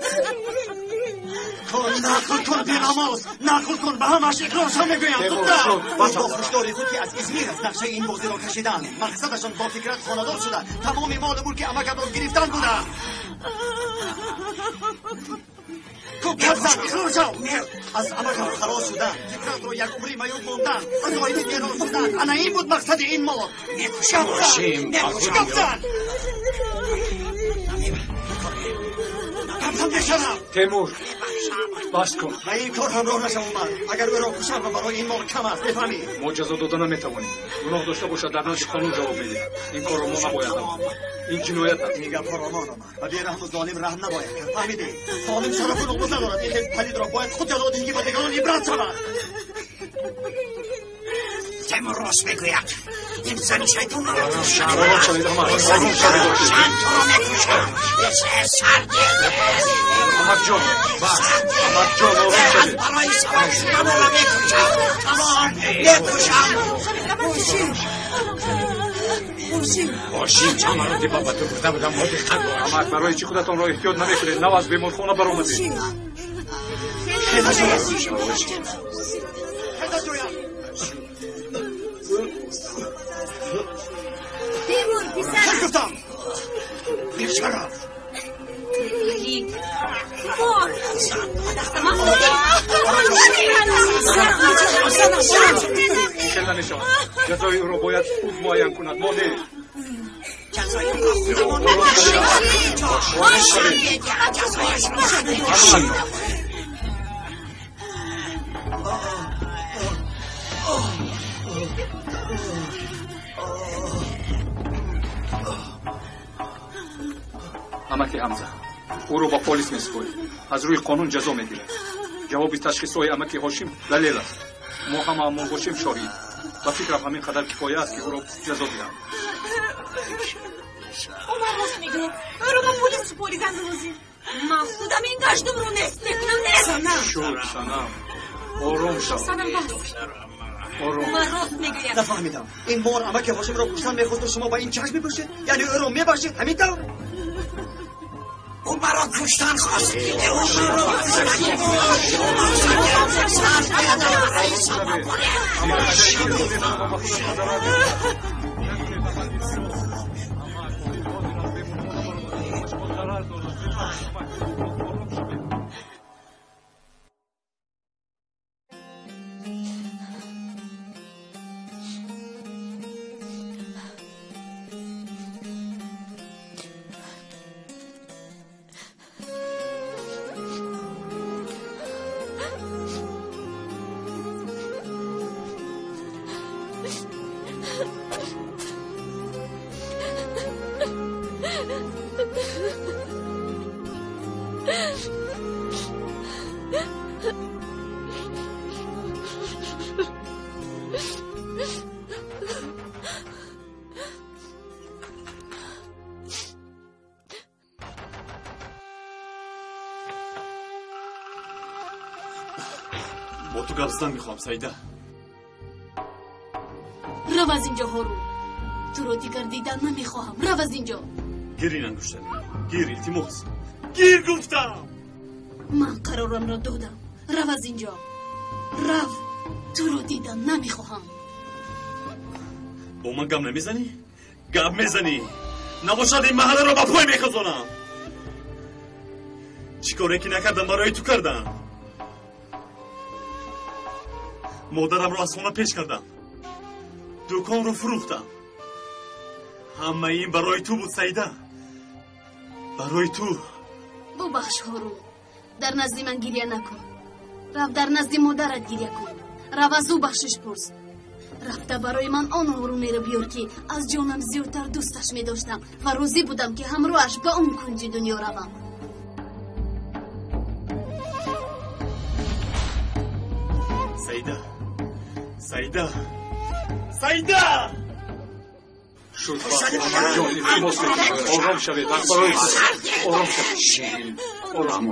Кун, нақл кун, бенамоз. Нақл кун, ба ҳамааш иқрор шав мегӯям. Духтар. Бо хушдори худ, ки аз Измир аст, нақшаи ин бозиро кашиданд. Мақсадашон бо фикрат хонадор шуда, тамоми молу мулки амакатро гирифтан буда. Хуб гап зан, иқрор шав. Аз амакам халос шудан, фикратро як умри маъюб мондан, аз оила берун шудан. Ана ин буд мақсади ин мор. Гап зан, гап зан. Гап зан бешарам. Темур, бас кун. Ба ин кор ҳамроҳ нашавам ман. Агар ӯро кушам ва барои ин мор кам аст, мефаҳмӣ? Мо ҷазо дода наметавонем. Гуноҳ дошта бошад, дар назди қонун ҷавоб медиҳад. Ин корро мо набояд намуд. Ин ҷиноят аст. Ин гапҳоро омон омад. Ба бераҳму золим раҳм набояд кард. Фаҳмидӣ? Золим шарафу нуфуз надорад. Ин хел палидро бояд худ ҷазо диҳӣ, ки ба дигарон ибрат шавад. Темур рост мегӯяд. Ин зани шайтон маро кушад. Ором шавед, амак. Ором шавед. Туро мекушам. Амакҷон, бас. Амакҷон, ором шавед. Барои савор шудан ӯро мекушам. Тамом, мекушам. Ҳошим, Ҳошим. Ҳошим, чанд маротиба ба ту гуфта будам, бо диққат бош. Амак, барои чӣ худатонро эҳтиёт намекунед? Нав аз беморхона баромадед. Темур, писарам. Гуфтам. Бешараф. Валид. Мор. Хел намешавад. Ҷазои ӯро бояд худ муайян кунад, мо не. ҷазои ӯро худамон муайян. Амаки Ҳамза, ӯро ба полис месупорем. Аз рӯи қонун ҷазо мегирад. Ҷавоби ташхисҳои амаки Ҳошим далел аст. Мо ҳамаамон бошем шоҳид. Ба фикрам ҳамин қадар кифоя аст, ки ӯро ҷазо диҳам. Умар рост мегӯяд. Ӯро ба полис супоридан лозим. Ман худам ин гаштумро нест мекунам, нест. Шуд, Санам. Ором шав. Санам, бас. Ором. Умар рост мегӯяд. Нафаҳмидам. Ин мор амаки Ҳошимро куштан мехост, шумо ба ин чашм мепӯшед? Яъне ӯро мебахшед? Ҳамин тавр? Ӯ маро куштан хост. Бо ту гап задан мехоҳам, Саида. Рав аз инҷо, Ҳорун. Туро дигар дидан намехоҳам. Рав аз инҷо. Гир ин ангуштари. Гир, илтимос. Гир гуфтам. Ман қарорамро додам. Рав аз инҷо. Рав. Туро дидан намехоҳам. Бо ман гап намезанӣ? Гап мезанӣ. Набошад ин маҳалларо ба пой мехазонам. Чӣ коре ки накардам, барои ту кардам. Модарамро аз хона пеш кардам. Дуконро фурӯхтам. Ҳамаи ин барои ту буд, Саида. Барои ту. Бубахш, Ҳорун. Дар назди ман гиря накун. Рав дар назди модарат гиря кун. Рав аз ӯ бахшиш пурс. Рафта барои ман он Ҳорунеро биёр, ки аз ҷонам зиёдтар дӯсташ медоштам ва розӣ будам, ки ҳамроҳаш ба он кунҷи дунё равам. Саида, Саида, Саида! Шуд, бас. Амакҷон, илтимос мекунам. Ором шавед. Барои ором шавед. Ором.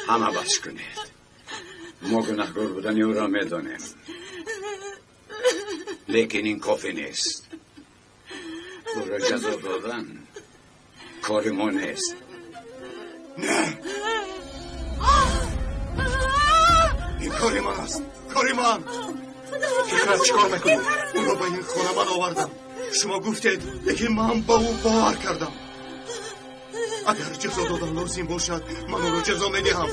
Ҳама бас кунед. Мо гунаҳкор будани ӯро медонем. Лекин ин кофӣ нест. Ӯро ҷазо додан кори мо нест. Не! Ин кори ман аст. Кори ман. Фикрат чӣ кор мекунӣ? Ӯро ба ин хона ман овардам. Шумо гуфтед, лекин ман ба ӯ бовар кардам. Агар ҷазо додан лозим бошад, ман ӯро ҷазо медиҳам.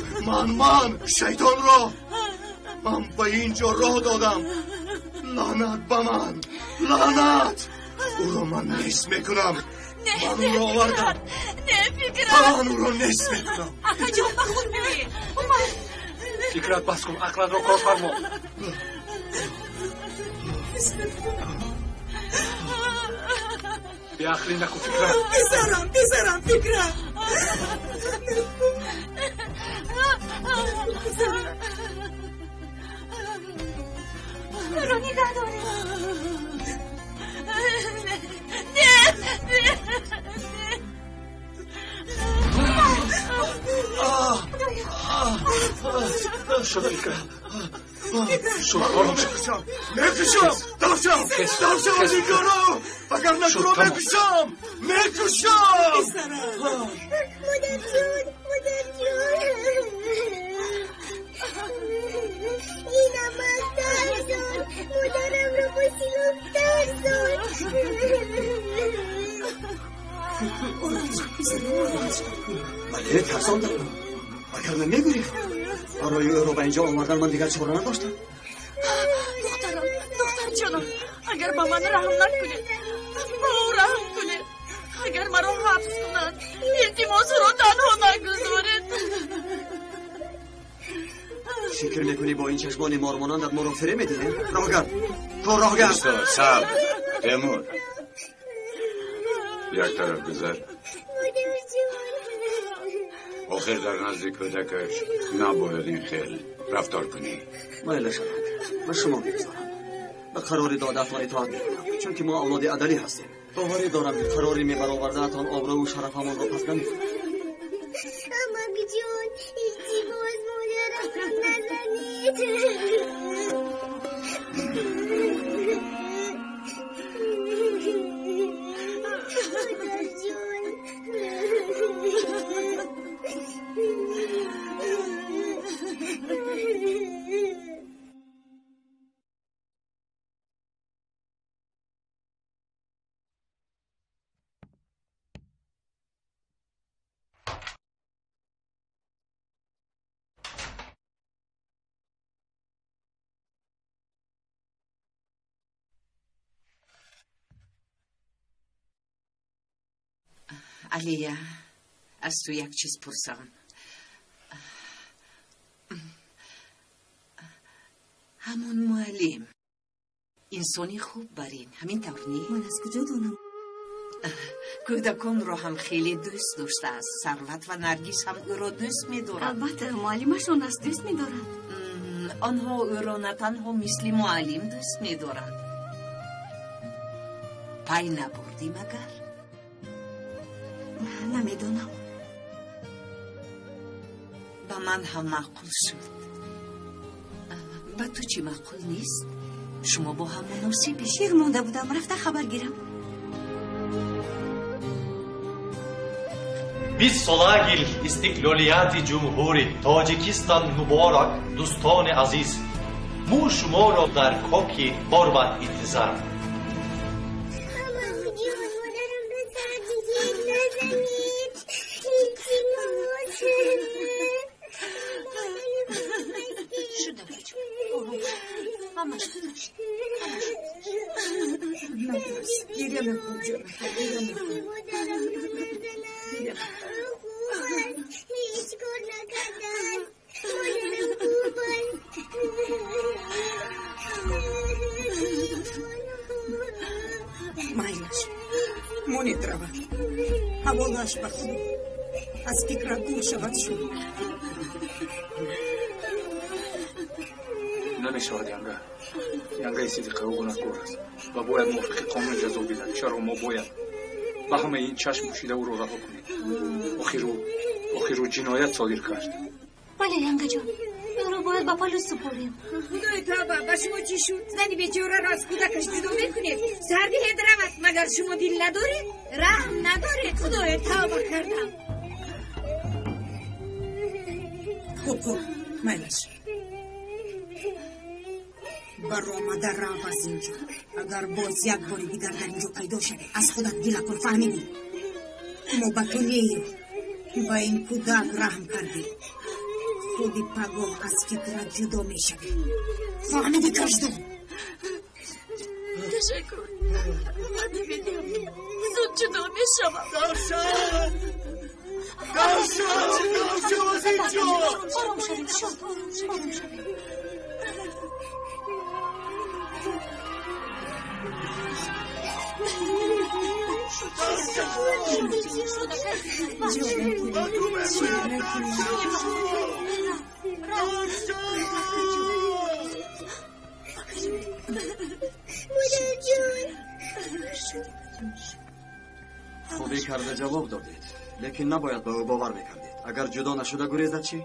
Ман шайтонро ман ба ин ҷо роҳ додам. Лаънат ба ман, лаънат! Ӯро ман нест мекунам. Ман ӯро овардам. Не, Фикрат! Ман ӯро нест мекунам. Акаҷон, ба худ биёед. Фикрат, бас кун, ақлатро кор фармо. Беақлӣ накун, Фикрат. Писарам, писарам, Фикрат. Ӯро нигаҳ доред. Не, не, Шуд, Фикрат. Шуд, ором шав. Мекушам! Давшам! Давшам аз ин кора! Вагарна туро мекушам! Мекушам! Модарҷон, модарҷон, ин амак тарсон, модарамро бо силоҳ тарсон. Бале, тарсондам. Вагарна мегурехт. Барои ӯро ба инҷо овардан ман дигар чора надоштам. Духтарам, духтарҷонам, агар ба ман раҳм накунед, ба ӯ раҳм кунед. Агар маро ҳабс кунанд, илтимос, ӯро танҳо нагузоред. Фикр мекунӣ бо ин чашмони мормонандат моро фиреб медиҳем? Роҳгард, ту роҳгард! Сабр, Темур. Як тараф гузар. Охир дар назди кӯдакаш набояд ин хел рафтор кунӣ. Майла шавад, ба шумо мегузорам. Ба қарори додаатон итоат мекунам, чунки мо авлоди адалӣ ҳастем. Боварӣ дорам, ки қарори мебаровардаатон обрӯву шарафамонро пас намекунад. Амакҷон, илтимос, модарамро назанед. Модарҷон. Алия, аз ту як чиз пурсам. Ҳамон муаллим инсони хуб бар ин, ҳамин тавр не? Ман аз куҷо донам? Кӯдаконро ҳам хеле дӯст доштааст. Сарват ва Наргиз ҳам ӯро дӯст медоранд. Албатта, муаллимашон аст, дӯст медорад. Онҳо ӯро на танҳо мисли муаллим дӯст медоранд. Пай набурдӣ магар? Намедонам. Ба ман ҳам маъқул шуд. Ба ту чӣ маъқул нест? Шумо бо ҳам муносибед. Шир монда будам, рафта хабар гирам. 20 солагил истиқлолияти ҷумҳури Тоҷикистон муборак, дӯстони азиз. Мо шуморо дар коки борбад интизор. Амакҷон, модарамро сар дигар назанед. Илтимос. Шуда, бача, ором шав. Ҳамаш гузашт. Натарс, гиря накун, ҷонам, гиря накун. Модарамро назанад. Хуб аст, ҳеҷ кор накардааст. Модарам хуб аст. Майлаш, монед равад. Ҳаволааш ба Худо. Аз фикрат дур шавад шуд. Намешавад, янга. Янгаи Сидиқа ӯ гунаҳкор аст ва бояд мувофиқи қонун ҷазо бинад. Чаро мо бояд ба ҳамаи ин чашм пӯшида ӯро раҳо кунем? Охир ӯ ҷиноят содир кард. Бале, янгаҷон, ӯро бояд ба полис супорем. Худои тавба, ба шумо чӣ шуд? Зани бечораро аз кӯдакаш ҷудо мекунед? Сар диҳед равад, магар шумо дил надоред? Раҳм надоред? Худои тавба кардам. Хуб, хуб, майлаш. Баромада рав аз инҷо. Агар боз як бори дигар дар инҷо пайдо шавӣ, аз худат гила кун, фаҳмидӣ? Мо ба ту неем. Ба ин кӯдак раҳм кардӣ, худи пагоҳ аз фикрат ҷудо мешавӣ. Фаҳмидӣ, каждон? Ташаккур. Ваъда медиҳам, зуд ҷудо мешавам. Даршав! Даршав! Даршав аз инҷо! Ором шавед, шод, ором шавед. Хубӣ карда ҷавоб додед, лекин набояд ба ӯ бовар мекардед. Агар ҷудо нашуда гурезад чӣ?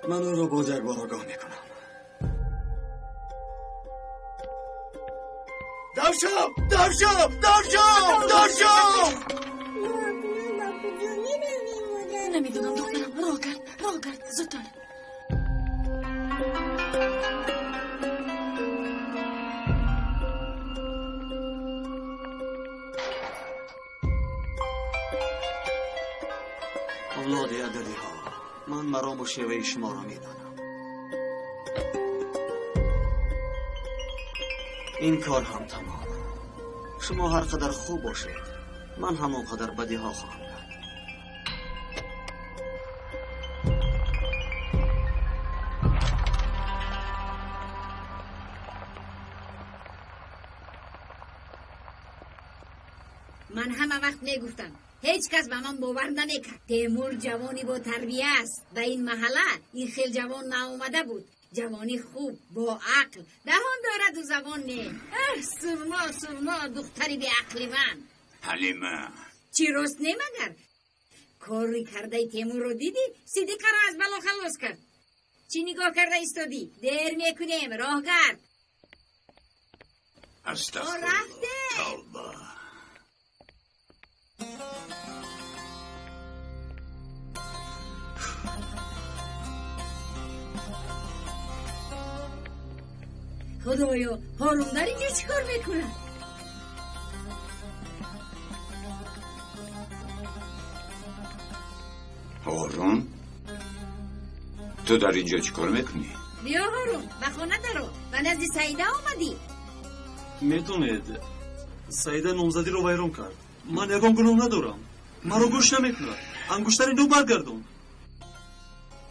Ман ӯро боз як бор огоҳ мекунам. Даршав! Даршав! Даршав! Даршав! Мо куҷо меравем, модар? Намедонам, духтарам. Роҳ гард, роҳ гард, зудтар. Авлоди ададиҳо, ман марому шеваи шуморо медонам. Ин кор ҳам тамом. Шумо ҳар қадар хуб бошед, ман ҳамон қадар бадиҳо хоҳам кард. Ман ҳама вақт мегуфтам, ҳеҷ кас ба ман бовар намекард. Темур ҷавони бо тарбия аст. Ба ин маҳалла ин хел ҷавон наомада буд. Ҷавони хуб, бо ақл, даҳон дораду забон не. Аҳ, сурно, сурно, духтари беақли ман. Ҳалима. Чӣ рост не магар? Кори кардаи Темурро дидӣ? Сидиқаро аз бало халос кард. Чӣ нигоҳ карда истодӣ? Дер мекунем, роҳ гард. Астағфируллоҳ. Рафтем. Тавба. Худоё, Ҳорун дар инҷо чӣ кор мекунад? Ҳорун, ту дар инҷо чӣ кор мекунӣ? Биё, Ҳорун, ба хона даро. Ба назди Саида омадӣ. Медонед, Саида номзадиро вайрон кард. Ман ягон гуноҳ надорам. Маро гӯш намекунад. Ангуштари нӯ баргардон.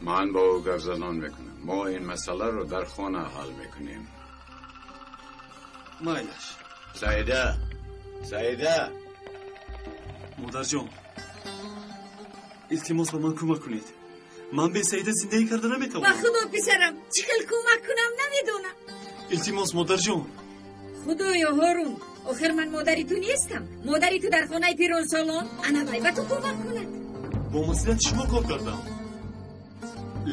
Ман бо ӯ гап занон мекунам. Мо ин масъаларо дар хона ҳал мекунем. Майлаш. Саида, Саида. Модарҷон, илтимос, ба ман кӯмак кунед. Ман бе Саида зиндагӣ карда Ба наметавонам. Худо, писарам, чӣ хел кӯмак кунам намедонам. Илтимос, модарҷон. Худоё, Ҳорун, охир ман модари ту нестам. Модари ту дар хонаи пиронсолон, ана вай ба ту кӯмак кунад. Бо маслиҳати шумо кор кардам,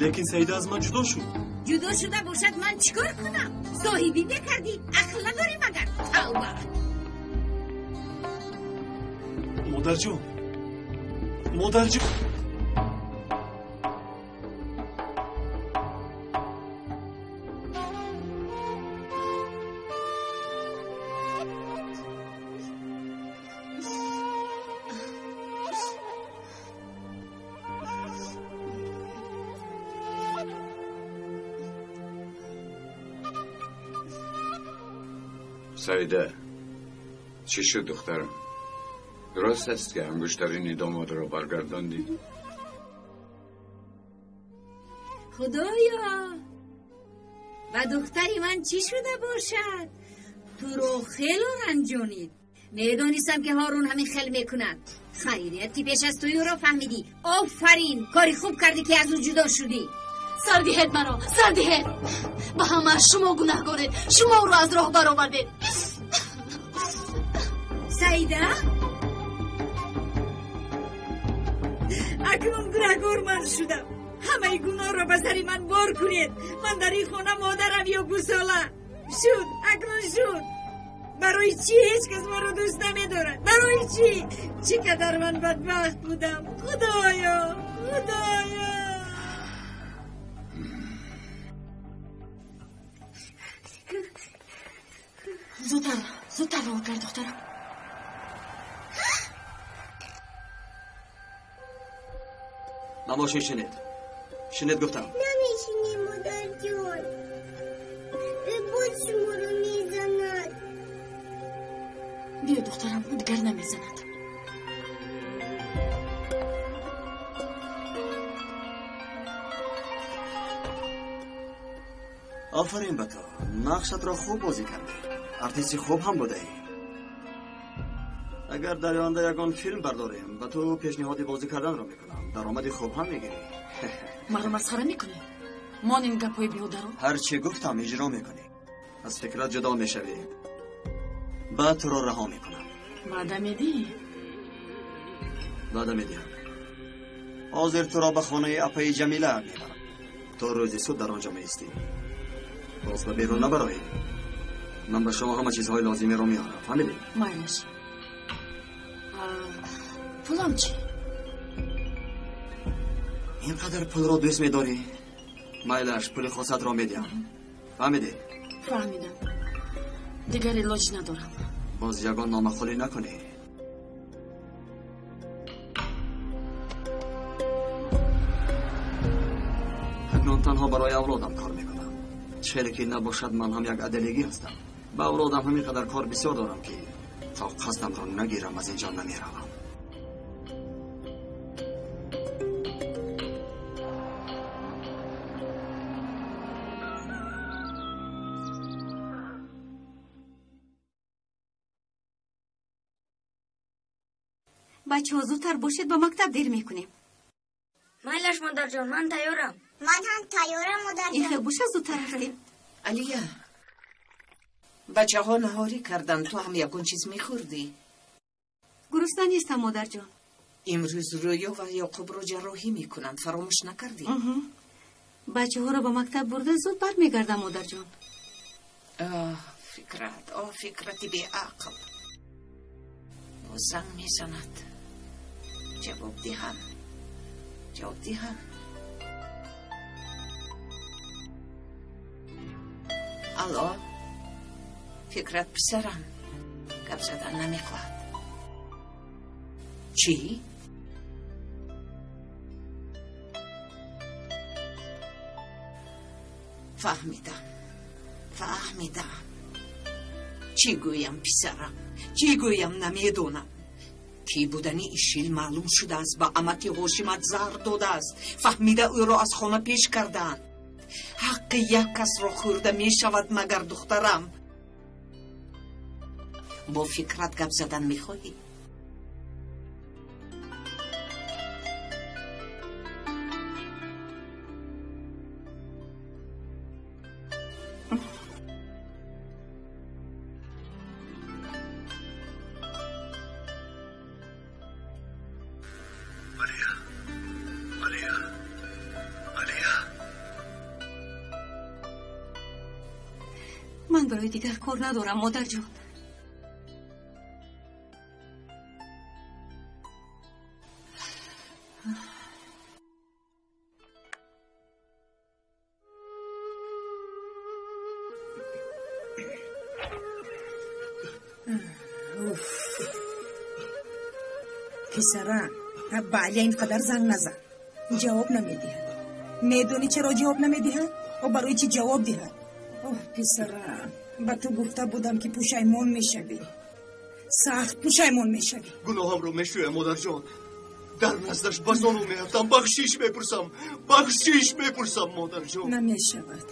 лекин Саида аз ман ҷудо шуд. Ҷудо шуда бошад, ман чӣ кор кунам? Соҳибӣ мекардӣ, ақл надорӣ магар? Тавба. Модарҷон, модарҷон. Саида, чӣ шуд, духтарам? Дуруст аст, ки ангуштарини домодро баргардондӣ? Худоё, ба духтари ман чӣ шуда бошад? Туро хело ранҷонид. Медонистам, ки Ҳорун ҳамин хел мекунад. Хайрият, ки пеш аз туй ӯро фаҳмидӣ. Офарин, кори хуб кардӣ, ки аз ӯ ҷудо шудӣ. Сар диҳед маро, сар диҳед. Ба ҳама шумо гунаҳгоред. Шумо ӯро аз роҳ баровардед. Саида, акнун гунаҳгор ман шудам. Ҳамаи гуноҳро ба сари ман бор кунед. Ман дар ин хона модарам ё гусола шуд. Акнун шуд. Барои чӣ ҳеҷ кас маро дӯст намедорад? Барои чӣ? Чӣ қадар ман бадбахт будам. Худоё, худоё. Зудтар, зудтар роҳ кард, духтарам. Ҳамошин шинед. Шинед гуфтам. Намешинем, модарҷон. Ӯ боз шуморо мезанад. Биё, духтарам, ӯ дигар намезанад. Офарин ба ту. Нақшатро хуб бозӣ кардӣ. Артисти хуб ҳам будаӣ. Агар дар оянда ягон филм бардорем, ба ту пешниҳоди бозӣ карданро мекунам. Даромади хуб ҳам мегирӣ. Маро масхара мекунӣ? Мон ин гапҳои беҳударо. Ҳар чӣ гуфтам иҷро мекунӣ. Аз фикрат ҷудо мешавӣ. Баъд туро раҳо мекунам. Ваъда медиҳӣ? Ваъда медиҳам. Ҳозир туро ба хонаи апаи Ҷамила мебарам. То рӯзи суд дар он ҷо меистӣ. Боз ба берун набароӣ. Ман ба шумо ҳама чизҳои лозимиро меорам. Фаҳмидӣ? Майлаш. Пулам чӣ? Ин қадар пулро дӯст медорӣ? Майлаш, пули хосатро медиҳам. Фаҳмидӣ? Фаҳмидам. Дигар илоҷ надорам. Боз ягон номахулӣ накунӣ. Акнун танҳо барои авлодам кор мекунам. Чире ки набошад, ман ҳам як аделигӣ ҳастам. Ба авлодам ҳамин қадар кор бисёр дорам, ки то қасдамро нагирам аз ин ҷо намеравам. Бачаҳо, зудтар бошед, ба мактаб дер мекунем. Майлаш, модарҷон, ман тайёрам. Ман ҳам тайёрам, модарҷон. Ин хел боша, зудтар рафтем. Алия, бачаҳо наҳорӣ карданд, ту ҳам ягон чиз мехӯрдӣ? Гурусна нестам, модарҷон. Имрӯз Рӯё ва Ёқубро ҷарроҳӣ мекунанд, фаромӯш накардӣ? Бачаҳоро ба мактаб бурда зуд бармегардам, модарҷон. Оҳ, Фикрат, оҳ, Фикрати беақл. Боз занг мезанад. Ҷавоб диҳам, ҷавоб диҳам. Алло, Фикрат писарам, гап задан намехоҳад. Чӣ? Фаҳмидам, фаҳмидам. Чӣ гӯям, писарам, чӣ гӯям, намедонам. Кӣ будани Ишил маълум шудааст, ба амаки Ҳошимат заҳр додааст. Фаҳмида ӯро аз хона пеш кардаанд. Ҳаққи як касро хӯрда мешавад, магар духтарам? Бо Фикрат гап задан мехоҳӣ? Ман барои дигар кор надорам, модарҷон. Писарам, ба Алия ин қадар занг назан. Ҷавоб намедиҳад. Медонӣ чаро ҷавоб намедиҳад? Ӯ барои чӣ ҷавоб диҳад? Оҳ, писарам, ба ту гуфта будам, ки пушаймон мешавӣ. Сахт пушаймон мешавӣ. Гуноҳамро мешӯям, модарҷон. Дар наздаш ба зону меафтам, бахшиш мепурсам, бахшиш мепурсам, модарҷон. Намешавад,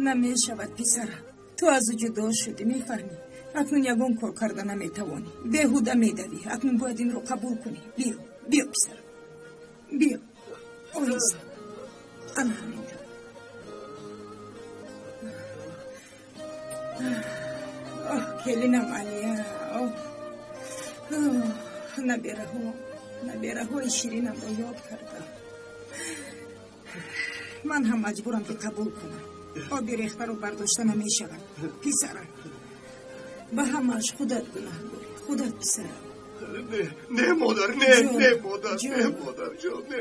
намешавад, писарам. Ту аз ӯ ҷудо шудӣ, мефаҳмӣ? Акнун ягон кор карда наметавонӣ. Беҳуда медавӣ. Акнун бояд инро қабул кунӣ. Биё, биё, писарам, биё. Оҳиста, ана ҳамин тавр. Оҳ, келинам Алия, оҳ, набераҳо, набераҳои ширинамро ёд кардам. Ман ҳам маҷбурам, ки қабул кунам. Оби рехтаро бардошта намешавад, писарам. Ба ҳамааш худат гунаҳгорӣ, худат, писарам. Не, не, модар, не, не, модар, не, модарҷон, не.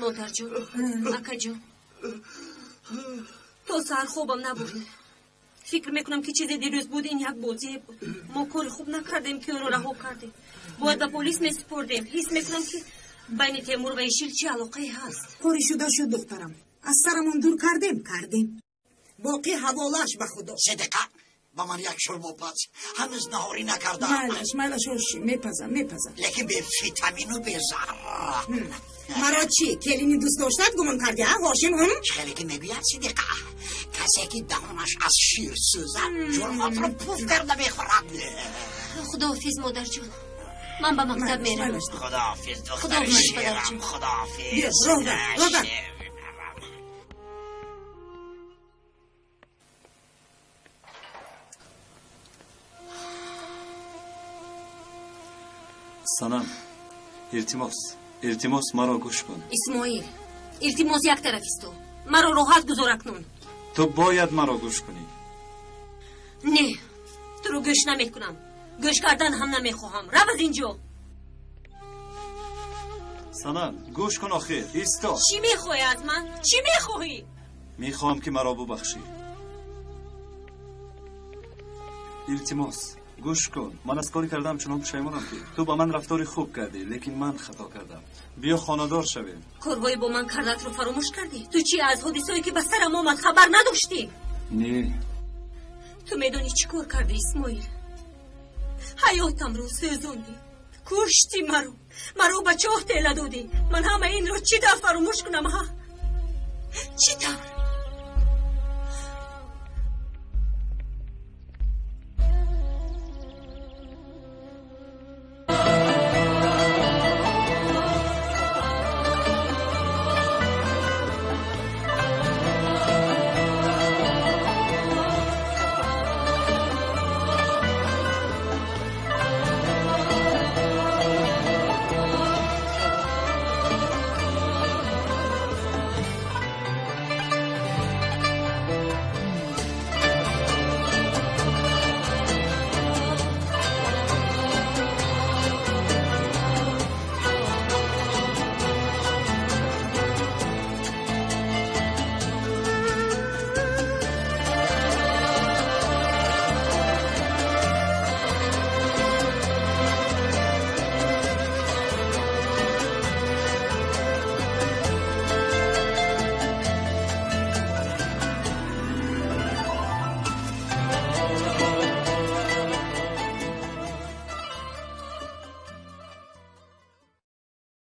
Модарҷон, акаҷон, то саҳар хобам набурд. Фикр мекунам, ки чизе дирӯз буд, ин як бозие буд. Мо кори хуб накардем, ки ӯро раҳо кардем. Бояд ба полис месупурдем. Ҳис мекунам, ки Байни Темур ва Ишил чӣ алоқае ҳаст? Кори шуда шуд, духтарам. Аз сарамон дур кардем, кардем. Боқӣ ҳаволааш ба Худо. Сидиқа, ба ман як шӯрбо паз. Ҳанӯз наҳорӣ накардам. Майлаш, майлаш, оши, мепазам, мепазам. Лекин бе витамину бе зарра. Маро чӣ, келини дӯст доштат гумон кардӣ, а, Ҳошим? Хеле ки мегӯяд, Сидиқа, касе ки даҳонаш аз шир сӯзад, ҷурғотро пуф карда мехӯрад. Худоҳофиз, модарҷон. Ман ба мактаб меравам. Худоҳофиз, духтари ширам, худоҳофиз. Биё, роҳ дар, роҳ дар. Санам, илтимос, илтимос, маро гӯш кун. Исмоил, илтимос, як тараф исто. Маро роҳат гузор акнун. Ту бояд маро гӯш кунӣ. Не, туро гӯш намекунам. Гӯш кардан ҳам намехоҳам. Рав аз инҷо. Санам, гӯш кун охир, исто. Чӣ мехоҳӣ аз ман? Чӣ мехоҳӣ? Мехоҳам ки маро бубахшӣ. Илтимос, гӯш кун. Ман аз кори кардам чунон пушаймонам ки ту ба ман рафтори хуб кардӣ, лекин ман хато кардам. Биё хонадор шавем. Корҳои бо ман кардатро фаромӯш кардӣ? Ту чӣ аз ҳодисое ки ба сарам омад хабар надоштӣ? Не. Ту медонӣ чӣ кор кардӣ, Исмоил? Ҳаётамро сӯзондӣ, куштӣ маро, маро ба чоҳ тела додӣ. Ман ҳама инро чӣ тавр фаромӯш кунам, ҳа? Чӣ тавр?